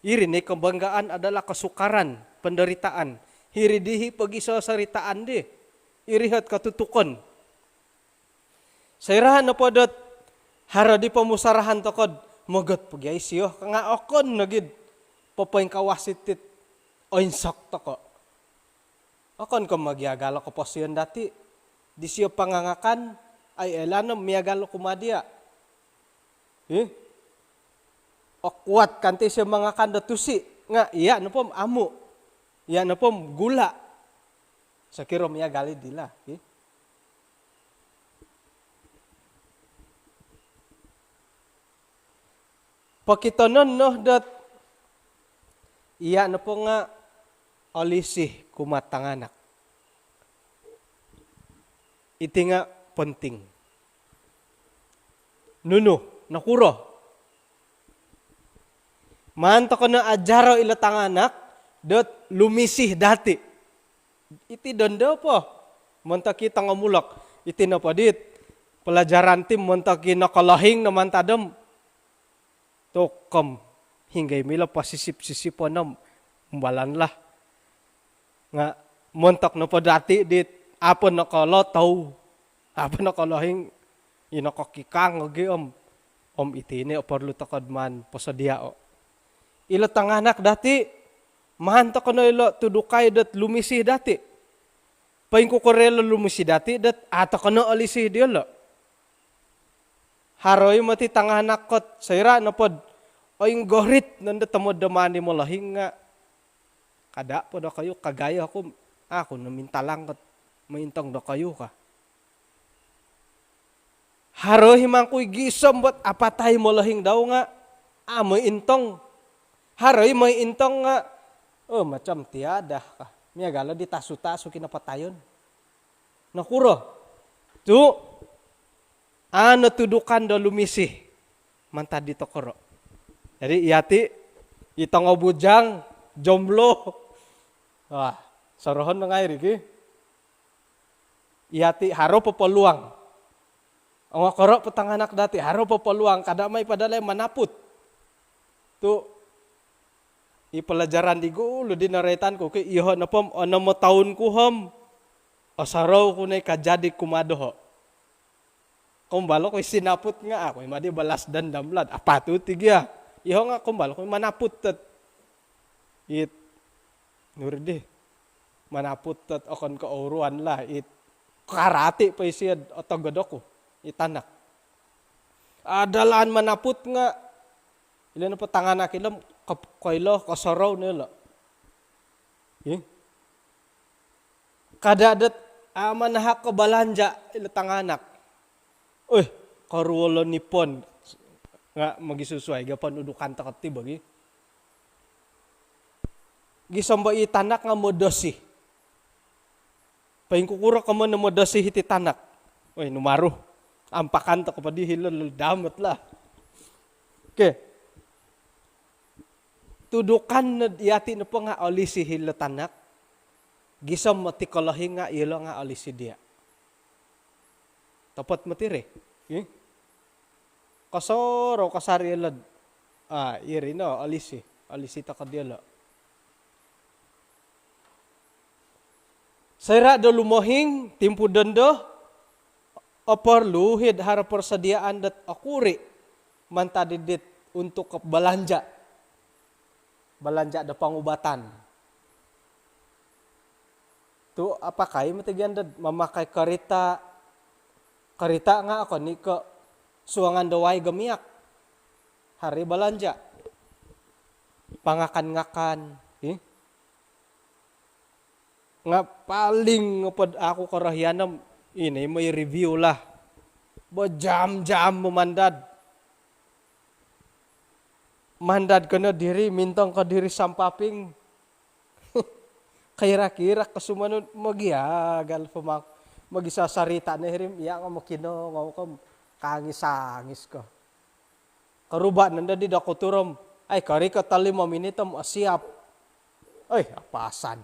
Iri no i kebanggaan adalah kesukaran, penderitaan. Hiri di i pogisosoritaan di. Iri ot kotutukon. Soira nopo dot haro di pomusarahan tokou do mogot po gia isio ka nga okon nogi do popoingkawas iti dot oinsok tokou. Okon ko mogiagal o koposion dati. Disio pangangakan, ai oilaan no miagal o kumaa dia. Ih. Okuat kanto isio mangakan do tusi. Nga iya nopo om amu. Iya nopo om gula. Sokiro miagal i dilo. Ih. Pokitonon no dot iya nopo nga olisi kumaa tanganak. Iti nga penting. Nunu, nokuro? Maan tokou no ajaro ilo tanganak dot lumisi dati. Iti dondo po. Montok i tongomulok. Iti nopo dit pelajaran ti montok i nokolohing no mantad om. Tu kom, hinggo i milo posisip-sisipon om umbalan lah. Nga montok nopo dati dit apo nokolotou, apo nokolohing, i nokokikang ogi om, om iti no perlu tokou do maan posodiao. Ilo tanganak dati, maan tokou no ilo tudukai dot lumisi dati. Poingkukuro ilo lumisi dati dot a tokou no olisi diolo. Haro i moti tanganak kot soira nopo do oinggorit nondo tomod do maan i molohing nga, kada po dokoyu kagayo ku, au ku no mintalang kot mointong dokoyu ka. Haro i mangkui gisom dot apatai molohing dau nga, a mointong. Haro i mointong nga, oh, macam tiada ka. Miagal o di tasu-tasu kinapatayon. Nokuro? Tu, a notudukan do lumisi mantad di tokoro. Jadi, yati, i tongo bujang, jomblo. Wah, sorohon no ngai iri ki. Yati haro po peluang. Ongokoro po tanganak dati, haro po peluang, kada mai po dilo manaput. Tu, i pelajaran di gulu di noroitan ku ki, iyoho nopo om onom o toun ku om osorou ku no i kajadi kumaa doho. Kombalo ku i sinaput nga, au ku i madi balas dendam lah, apatut i gia. Iyoho nga kombalo ku i manaput dot it, nu ri di, manaput dot okon ko ouruan lah, it karati po isio do otogod oku, i tanak. Adalaan manaput nga, ilo nopo tanganak ilo, ko-, koilo, kosorou no ilo. Ih. Kada dot, a, manahak ko balanja ilo tanganak. Oi, koruol o nipon. Nga mogisusuai gia pontudukan tokou ti bo gi. Gisom bo i tanak nga modosi. Poingkukuro komoyon no modosi iti tanak? Oi, numaru. Ampakan tokou po di hilo, lo damat lah. Okey. Tudukan no yati nopo nga olisi hilo tanak. Gisom moti kolohing nga ilo nga olisi dia. Topot moti iri. Ih. Kosorou kasari ilo. Ah, iri no olisi. Olisi tokou diolo. Soira do lumohing, timpu dondo, oporlu hid haro persediaan dot okuri mantad id dit untuk ke belanja. Belanja do pengubatan. Tu apakai moti gia dot memakai kereta, kereta nga okon i ko suangan do waig o minyak. Haro i belanja. Pangakan-ngakan. Ih. Nga paling nopo dot au ku korohian om, ino i moi review lah. Berjam-jam memandad. Mandad ko no diri, mintong ko diri sampaping. Kira-kira ko sumanod, mogiagal po mak-, mogisasarita no hiri om, iya nga mokinongou ko om, kangis-angis ko. Koruba nondo di doktor om, ai, korikot limo minit om, oh, siap. Oi, apasan.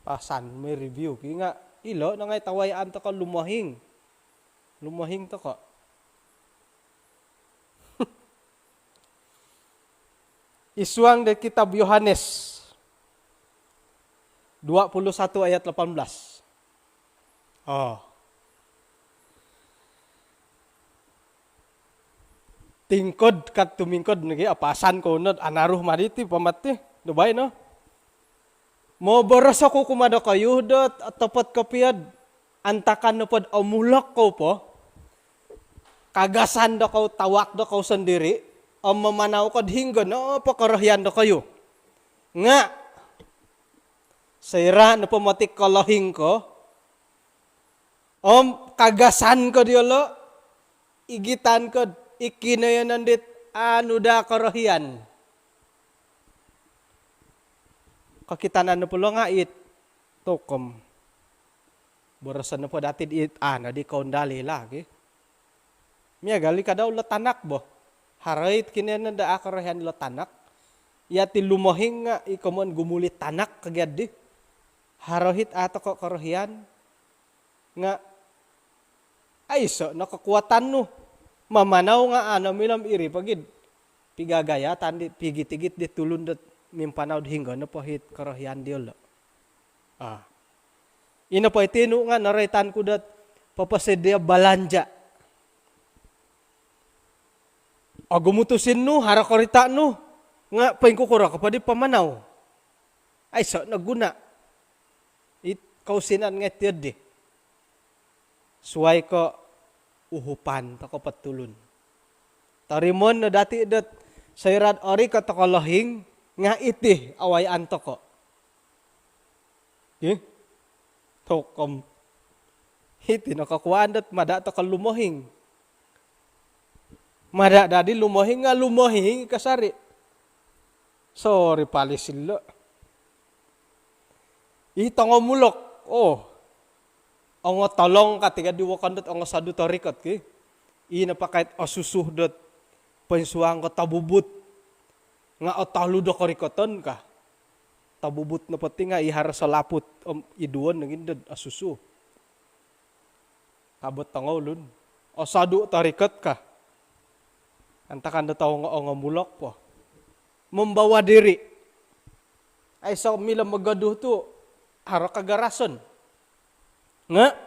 Apasan moi review ki nga, ilo no ngai tawayaan toko lumohing. Lumohing toko. Id suang di kitab Yohanes dua puluh satu ayat lapan belas. Oh. Tingkod ka tumingkod nogi, apasan kou no dot anaru ma diti pamat ti. Do baino. Moboros oku kumaa dokoyu dot otopot kopio dot antakan nopo dot omulok kou po, kagasan dokoyu, tawak dokoyu sondiri, om mamanau ko dot hinggo nopo korohian dokoyu. Nga, soira nopo moti kolohing ko, om kagasan ko diolo, igitan ko dot i kinoyonon dit aanu daa korohian. Kokitanan nopo lo nga it, tokom. Boroson nopo dati dit, ah, nodi koundali lagi. Miagal i ka dau lo tanak bo. Haro it kinoyonon daa korohian lo tanak. Yati lumohing nga i komoyon gumuli tanak ka gia di. Haro it a toko korohian. Nga, aiso no kekuatan nu. Mamanau nga amu milo om iri po gia dot pigagayatan di, pigit-igit di tulun dot mimpanau dot hinggo nopo it korohian diolo. Ah. Ino po iti nu nga noroitan ku dot poposodia belanja. Ogumu tusin nu, haro korita nu, nga poingkukuro ko po di pamanau. Aiso no guna. It kousinan ngai tiodi. Suai ko uhupan toko po tulun. Torimoon no dati dot soira dot orikot toko lohing nga iti awayaan toko. Ih. Tokom. Iti no kokuaan dot mada toko lumohing. Mada dadi lumohing nga lumohing kasari. Sorry, palis ilo. I tongo mulok. Oh. Ongo tolong ka tiga di wokon dot ongo sodu torikot ki. I napakai dot osusu dot poinsuang ko tobubut. Nga otolu do korikoton ka. Tobubut nopo ti nga i haro solaput om iduon nogi dot osusu. Kabot tongoulun. Osodu torikot ka. Antakan do tau ongo, ongo mulok po. Membawa diri. Aiso milo mogoduh tu haro kagarason. Nga,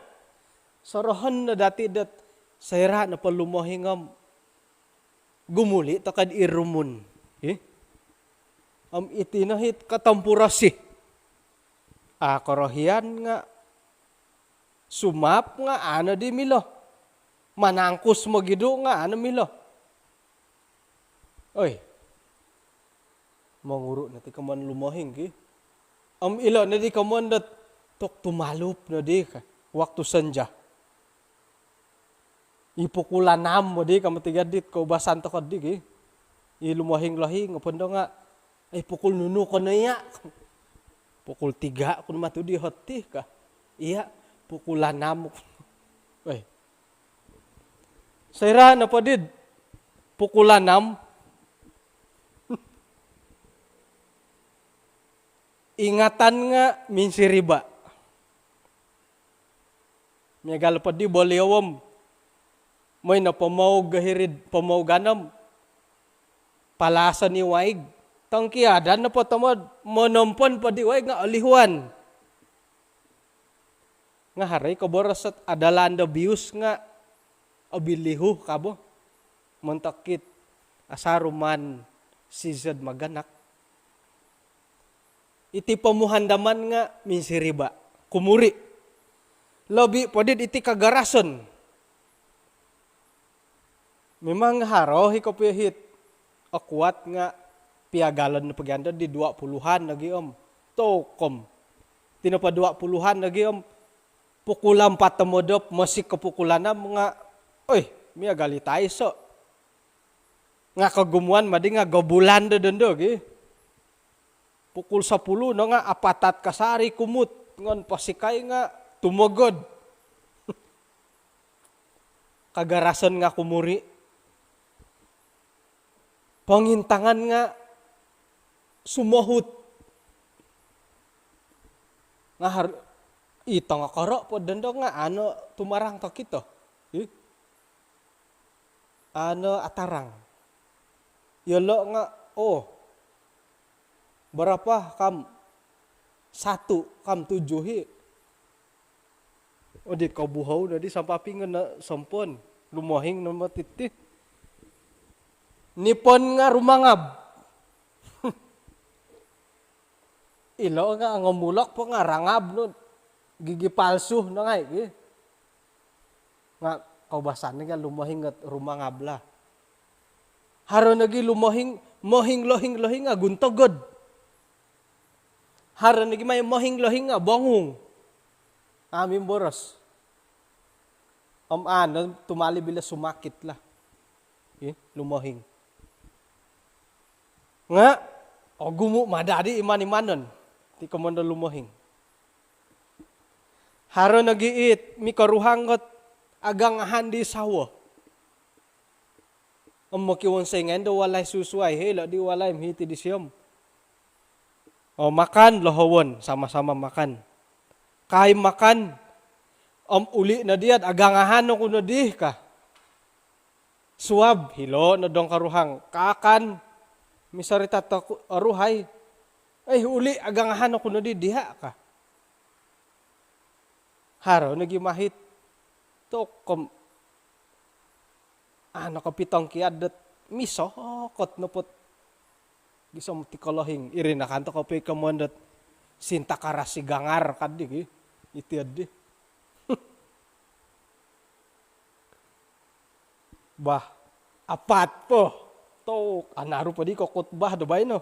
sorohon no dati dot soira nopo lumohing om gumuli toko id irumun. Ih. Om iti no it kotompurosi. A korohian nga sumap nga amu nodi milo. Manangkus mogidu nga amu milo. Oi. Monguru no ti komoyon lumohing ki. Om ilo nodi komoyon dot tok tumalup nodi ka. Waktu senja. I pukul anam modi ka moti gia dit koubasan toko di ki. I lumohing-lohing opo ndo nga, ai, pukul nunu ko no iya? Pukul tiga ku no matu di hoti ka. Iya, pukul anam. Weh. Soira nopo dit pukul anam. Ingatan nga minsiriba. Miagal po di boliou om, moi no pomoug hiri'd pomougan om palason i waig. Tongkiadan nopo tomod, monompon po di waig nga olihuan. Nga haro i koboros dot adalaan do bius nga obilihu ka bo. Montok it Asaru maan sizo'd maganak. Iti pomuhandaman nga' minsiriba', kumuri'. Lobi' podi'd iti kagarason. Memang haro hi kopio hit okuat nga' piagalon pogi ando di dua puluhan lagi om. Tokom. Iti nopo dua puluhan lagi om. Pukul ampat tomodop, mosik ko pukul anam nga', oi, miagal i taiso'. Nga' kogumuan madi nga' gobulan do dondo gi. Pukul sapuluh no nga' apatat kasari kumut, ngon posikai nga' tumogod. Kagarason nga' kumuri'. Pongintangan nga' sumohut. Nga' har-, i tongo koro' po dondo nga' ano tumarang kokito. Ih. Ano atarang. Iyolo' nga', oh, berapa kam? Satu, kam tujuh i. Oh, di kobuhou no di sampapingon no sompon. Lumohing no moti ti. Nipon nga' rumangab. Ilo nga' ngomulok po nga' rangab no. Gigi palsu no ngai' gi. Nga' koubasan ni kan lumohing nga' rumangab lah. Haro nogi lumohing, mohing lohing-lohing nga' guntogod. Haro nogi mai mohing lohing nga' bongung. Amin boros. Om ano tumali bila sumakit lah. Ih, lumohing. Nga' ogumu' madadi iman-imanon. Ti komondo lumohing. Haro nogi it mikoruhang ot agangahan di sawo. Om mokiwonsoi ngai' ndo walai susuai, hilo' di walai mihiti di siom. Oh, makan, lohowon, sama-sama makan. Kai makan, om uli' no diya' agangahan oku no di ka. Suab, hilo' no dong koruhang. Kaakan, misorita' toku, oruhai. Eh, uli' agangahan oku no di diya' ka. Haro nogi mahit. Tokom. Ano kopitongkiad dot misokot nopot. Gisom ti kolohing. Iri nakan to kopi komon dot sinta karasi gangar kaddi gi. Iti addi. Bah, apat po. Tok, anaru po di ko khutbah do baino.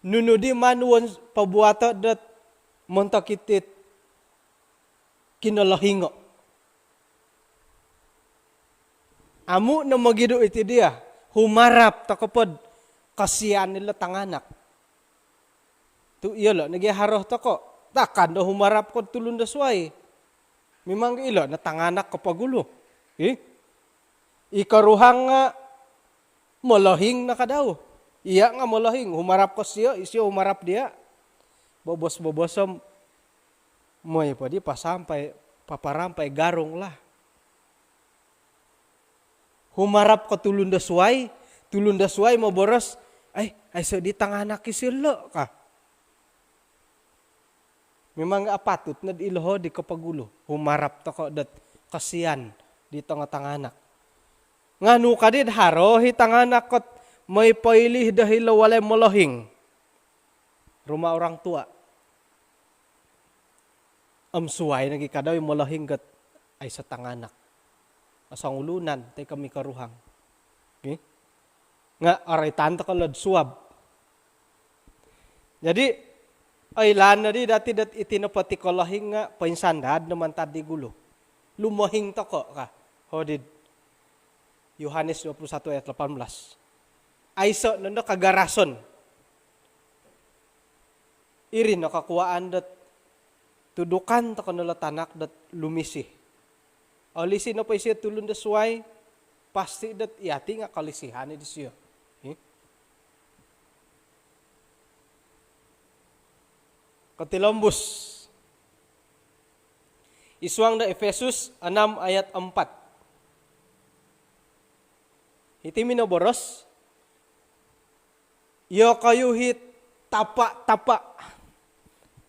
Nunu di manuon pobuato' dot montok itit kinolohingo'. Amu' no mogidu' iti diya, humarap toko' pod kosian ilo tanganak. Tu' iyolo' nogi haro toko'. Takan do humarap kod tulun do suwai. Mimang ilo' no tanganak kopogulu. Ih? I koruhang nga' molohing no kadau. Iya' nga' molohing. Humarap kosio, isio humarap diya'. Bobos-bobos om. Moi podi pasampai, paparampai garung lah. Humarap ko tulun do suwai, tulun do suwai moboros, ai, aiso' di tanganak isio lo' ka. Mimang apatut nod iloho' di kopogulu. Humarap toko' dot kosian di tongo tanganak. Nga' nu kadid haro hi tanganak kot moi poilih do hilo walai molohing. Rumah orang tua. Om suwai nogi kadau i molohing got aiso tanganak. Osongulunan toi ko mikoruhang. Okey. Nga' oroitan toko' lod suab. Jadi, oilaan nodi dati dot iti nopo ti kolohing nga' poinsandad no mantad di gulu. Lumohing toko' ka. Hodid. Yohanes dua puluh satu ayat lapan belas. Aiso' nondo kagarason. Iri no kokuwaan dot tudukan toko' no lo tanak dot lumisi. Olisi nopo isio tulun do suwai, pasti dot iyati nga' kolisihan i disio. Hi? Kotilombus. Id suang do Efesus enam ayat empat. Hiti minoboros, iyokoyu hi tapa-tapa.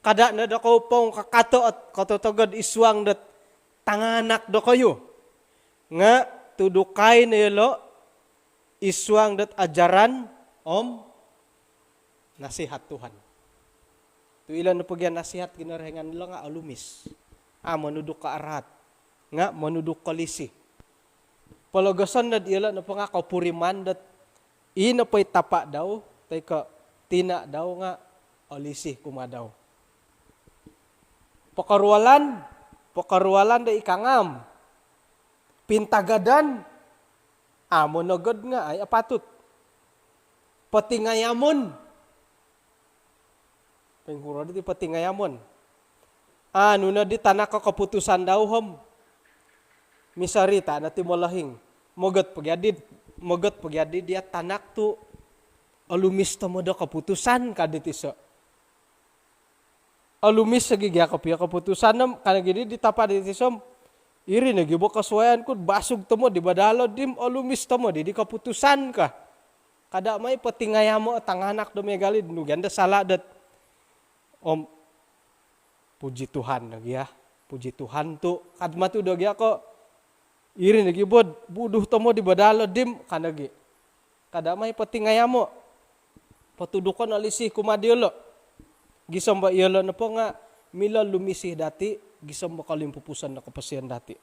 Kada' no dokoyu pongkakato' ot kototogod id suang dot tanganak dokoyu. Nga' tudukai no iyolo' id suang dot ajaran om nasihat Tuhan. Tu' ilo nopo gia nasihat Kinorohingan ilo nga' olumis. A' monuduk ko araat. Nga' monuduk ko lisi. Pologoson dot iyolo' nopo nga' kopuriman dot i nopo i tapa' dau, toi ko' tina' dau nga' olisi kumaa dau. Pokoruolan, pokoruolan do i kangam. Pintagadan, a' monogod nga' ai apatut. Potingayamon. Poingkuro diti potingayamon. Anu nodi tanak ko koputusan dau om misorita' no ti molohing. Mogot pogi adi, mogot pogi adi diya' tanak tu' olumis tomod o koputusan ka diti iso'. Olumis ogi gia kopio koputusan om, ka nogi di, di tapa' diti iso' om, iri nogi bo kosuaian ku, basug tomod di badalo' di om olumis tomod di, di koputusan ka. Kada' mai potingayamo' o tanganak do miagal i, nu gia do sala' dot. Om, puji Tuhan do gia. Puji Tuhan tu' kad matu do gia ko', iri nogi bo, buduh tomod di badalo' di om, ka nogi. Kada' mai potingayamo'. Potudukon olisi kumaa diyolo'. Gisom bo iyolo' nopo nga' milo lumisi dati', gisom bo kolimpupuson do koposion dati'.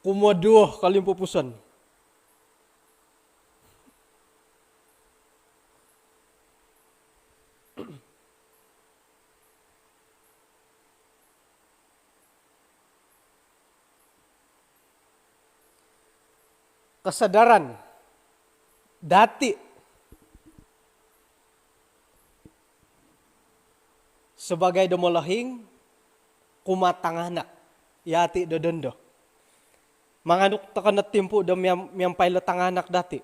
Kumoduo kolimpupuson. Kesadaran dati' sebagai do molohing kumaa tanganak, yati' do dondo. Manganuk toko' no timpu' do miam-, miampai lo tanganak dati'.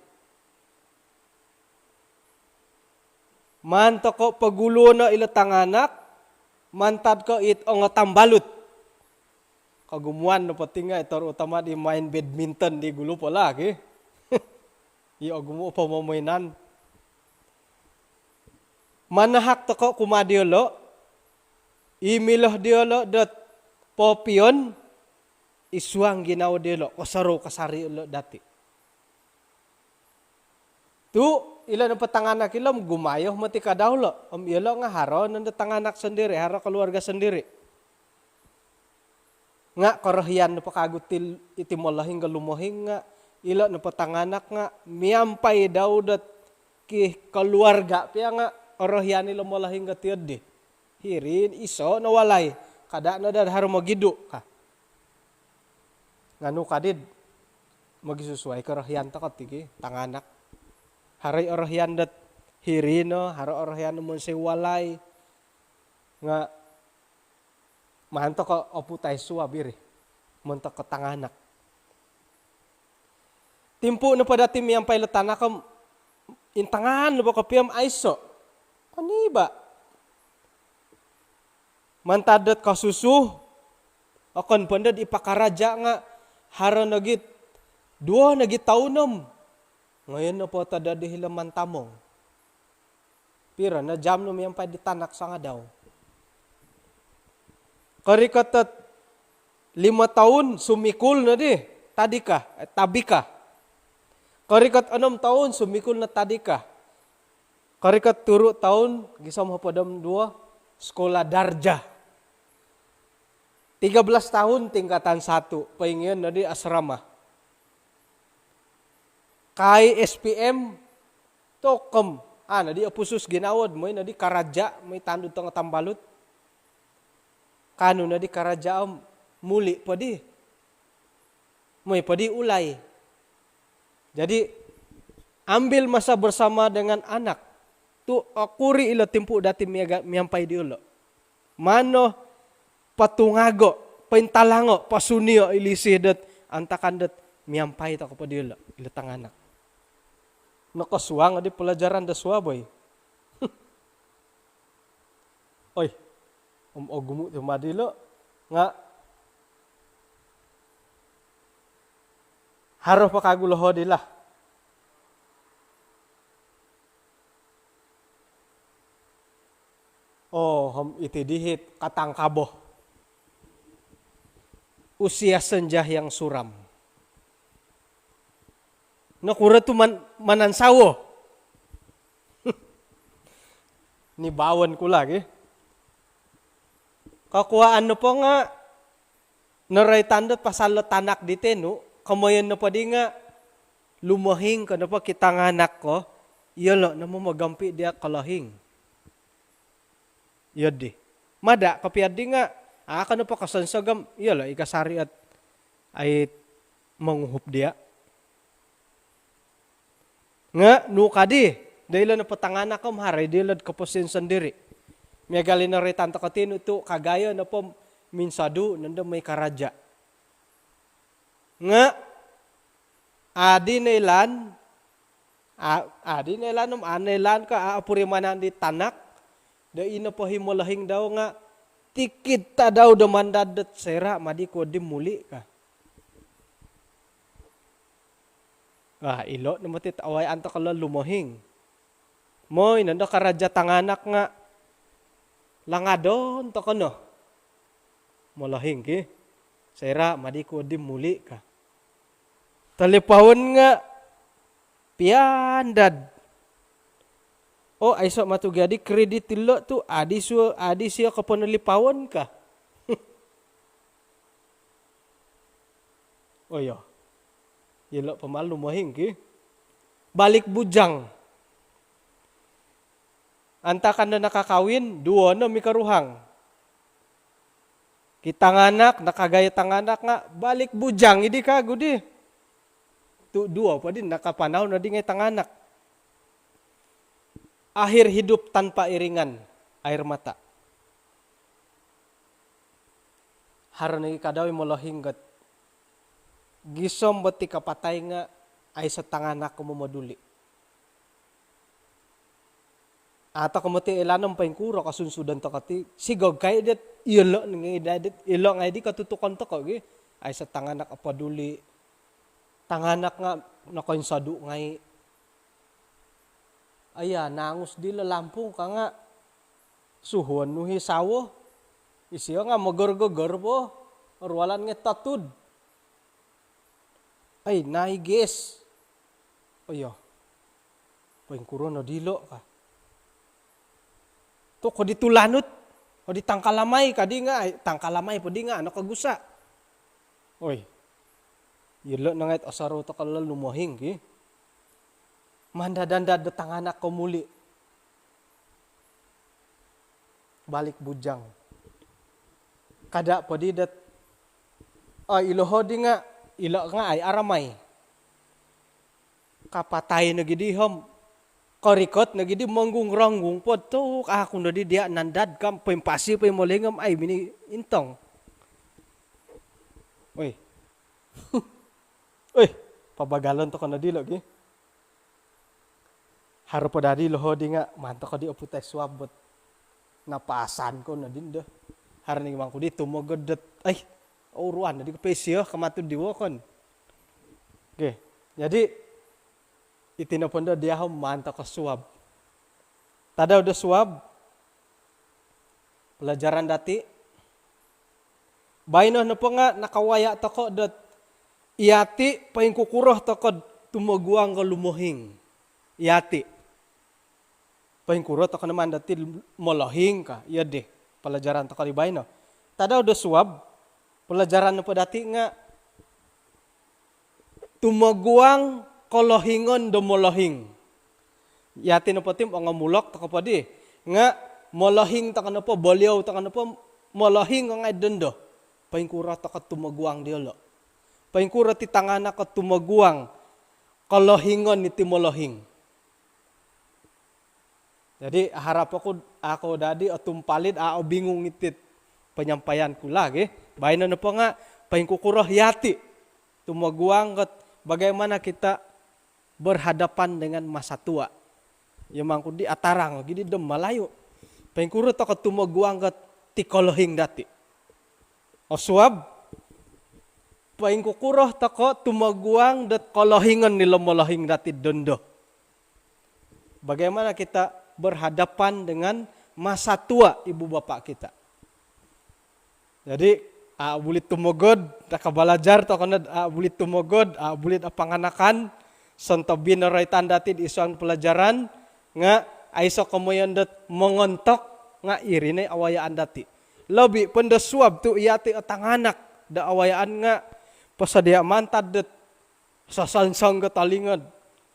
Maan toko' poguluo' no ilo tanganak mantad ko' it ongo tambalut. Kogumuan nopo ti nga' terutama di main badminton di gulu po lagi. I ogumu' o pomomoinan. Manahak toko' kumaa diyolo', i milo diyolo' dot popion id suang ginawo diyolo', kosorou kasari' iyolo' dati'. Tu' ilo nopo tanganak ilo om gumayo moti ka dau lo', om iyolo' nga' haro nondo tanganak sondiri', haro keluarga sondiri'. Nga' korohian nopo kagu ti, iti molohing ko lumohing nga', ilo nopo tanganak nga' miampai dau dot ki keluarga pia nga' orohian ilo molohing ko tiyo di. Hiri iso no walai, kada' no daa haro mogidu' ka. Nga' nu kadi'd mogisusuai korohian toko' ti ki, tanganak. Haro i orohian dot hiri no, haro orohian no monsoi walai. Nga' maan toko' oputai suab iri montok ko tanganak. Timpu' nopo dati' miampai lo tanak om intangan nopo kopio om aiso'. Koniba'. Mantad dot kosusu, okon pondo di pakaraja' nga' haro nogi duo nogi toun om. Ngoyon nopo tododih ilo mantamong. Piro no jam nu miampai di tanak sangadau? Korikot dot limo toun sumikul nodi, tadika, eh, tabika. Korikot onom toun sumikul no tadika. Korikot turu' toun gisom hopod om duo, sekolah darjah. Tiga belas tahun tingkatan satu, poingion nodi asrama. Kai S P M, tokom. Ah, nodi opusus ginawo'd, moi nodi karaja', moi tandu tongo tambalut. Kanu nodi karaja' om muli' podi. Moi podi ulai. Jadi, ambil masa bersama dengan anak. Tu' okuri' ilo timpu' dati' miaga-, miampai diyolo'. Mano patungago', paintalango', pasunio' i lisi dot antakan dot miampai toko' po diyolo', ilo tanganak. Nokosuang di pelajaran do suab oi. Oi, om ogumu' ti madi lo', nga' haro po kagu loho' di lah. Oh, hom iti dihit katangkabo. Usia senja yang suram. Nokuro tu man-, manansawo? Ni bawan ku lagi. Kakuaan nopo nga noroitan dot pasal lo tanak di tenu, komoyon nopo di nga lumohing ko nopo ki tanganak ko, iyolo no momogampi dia kolohing. Iyo di. Mada kopio di nga, a, ko nopo kosonsogom, iyolo i kasari ot ai monguhup dia. Nga nu kadi, do ilo nopo tanganak om haro i dilo koposion sondiri. Miagal i noroitan toko tinu tu kagayo nopo minsodu nondo moi karaja. Nga adi noilaan, a-, adi noilaan om a noilaan ko a opurimanan di tanak, do ino po hi molohing dau nga tikid tadau do mandad dot soira madi kuo di muli ka. Ah, ilo no moti awayaan toko lo lumohing. Moi nondo karaja tanganak nga langadon toko no. Molohing ki. Soira madi kuo di muli ka. Talipaon nga piandad. Oh, aiso matu gia di kredit ilo tu adi sio, adi sio koponolipaon ka. Oh iyo. Ilo po malu lumohing ki. Balik bujang. Antakan do nakakawin, duo no mikoruhang. Ki tanganak, nakagayo tanganak nga balik bujang i di kagu di. Tu duo po di nakapanau no di ngai tanganak. Akhir hidup tanpa iringan air mata. Haro nogi kadau i molohing got gisom bo ti kapatai nga aiso tanganak ko momoduli. Atau ko moti oilaan om poingkuro kosunsudon toko ti, sigog kai dit, ilo ngai dit, ilo ngai di kotutukon toko gi. Aiso tanganak opoduli. Tanganak nga nokoinsodu ngai. Aya, nangus di lalampung ka nga suhuon nu hi sawo. Isio nga mogor-gogor po. Oruolan ngai totud. Ai, nai ges. Oh iyo. Poingkuro no dilo ka. Tu ko di tulanut, ko di tangkalamai ka di nga, ai, tangkalamai po di nga, ano kagusa. Oi. Ilo no ngait osorou toko lo lumohing ki. Mandad-andad do tanganak ko muli. Balik bujang. Kada po di dot, oh, ilo ho di nga, ilo nga ai aramai. Kapatai nogi di hom. Korikot nogi di monggung-ronggung po tu, aku no di dia nandad kam poimpasi poimolohing om ai mini intong. Oi. Oi, pabagalon toko no dilo gi. Haro po dadi loho di nga, maan toko di oputai suab bot. Napasan ko no din do. Haro ni mangku di tumogod dot. Ai, uruan di ko pesio, kamatud di wokon. Oke, jadi iti nopo ndo dia hom maan toko suab. Tadau do suab, pelajaran dati. Baino nopo nga nakawaya toko dot iyati poingkukuro toko tumoguang ko lumohing. Iyati. Poingkuro toko naman dati molohing ka. Iyo dih. Pelajaran toko di baino. Tadau do suab, pelajaran nopo dati nga tumoguang kolohingon do molohing. Yati nopo ti ongomulok toko po di. Nga molohing toko nopo, boliou toko nopo, molohing ko ngai dondo. Poingkuro toko tumoguang diolo. Poingkuro ti tanganak ko tumoguang kolohingon iti molohing. Jadi, harap oku, aku dadi otumpalid, a, obingung itit penyampaian ku lagi. Baino nopo nga, poingkukuro yati. Tumoguang kot, bagaimana kita berhadapan dengan masa tua. Iyo mangku di atarang, gidi do Malayu. Poingkuro toko tumoguang kot ti kolohing dati. Osuab, poingkukuro toko tumoguang dot kolohingon nilo molohing dati dondo. Bagaimana kita berhadapan dengan masa tua ibu bapa kita. Jadi, a' buli tumogod, nakabalajar toko nod a' buli tumogod, a' buli apanganakan, sontob i noroitan dati id suang pelajaran, nga aiso komoyon dot mongontok, nga iri no i awayaan dati. Lobi po do suab tu iyati o tanganak do awayaan nga posodia mantad dot sosonsong ko tolingo.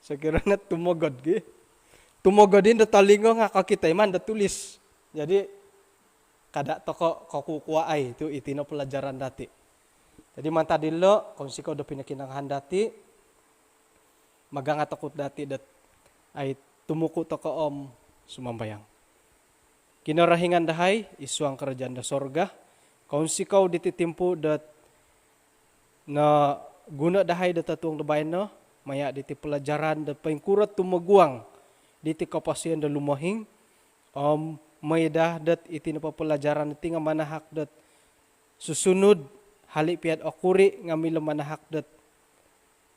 Sokiro no tumogod gi. Tumogod i do tolingo nga kokito i maan do tulis. Jadi, kada toko kokukuaai tu iti no pelajaran dati. Jadi mantad dilo, kounsikou do pinokinongohan dati, magangat oku dati dot ai tumuku toko om sumambayang. Kinorohingan dahai id suang kerajaan do sorga, kounsikou diti timpu dot noguno dahai do totuong do baino, maya diti pelajaran do poingkuro tumoguang diti koposion do lumohing, om mooi daa dot iti nopo pelajaran diti nga manahak dot susunud, hali pia dot okuri nga milo manahak dot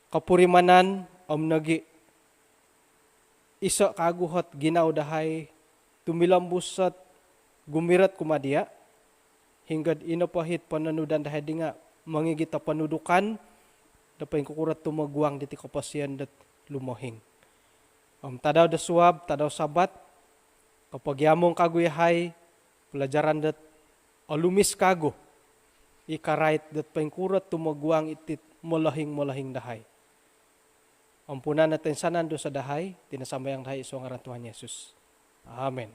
kopurimanan, om nogi iso kagu ot ginawo dahai tumilombus ot gumirot kumaa dia, hinggo dot i nopo it pononudan dahai di nga mongigit o ponudukan do poingkukuro tumoguang diti koposion dot lumohing. Om tadau do suab, tadau Sabat, kopogiamung kagu yahai, pelajaran dot olumis kagu i karait dot poingkuro tumoguang iti molohing-molohing dahai. Ampunan no toinsanan dosa dahai, iti no sambayang dahai id suang ngaran Tuhan Yesus. Amen.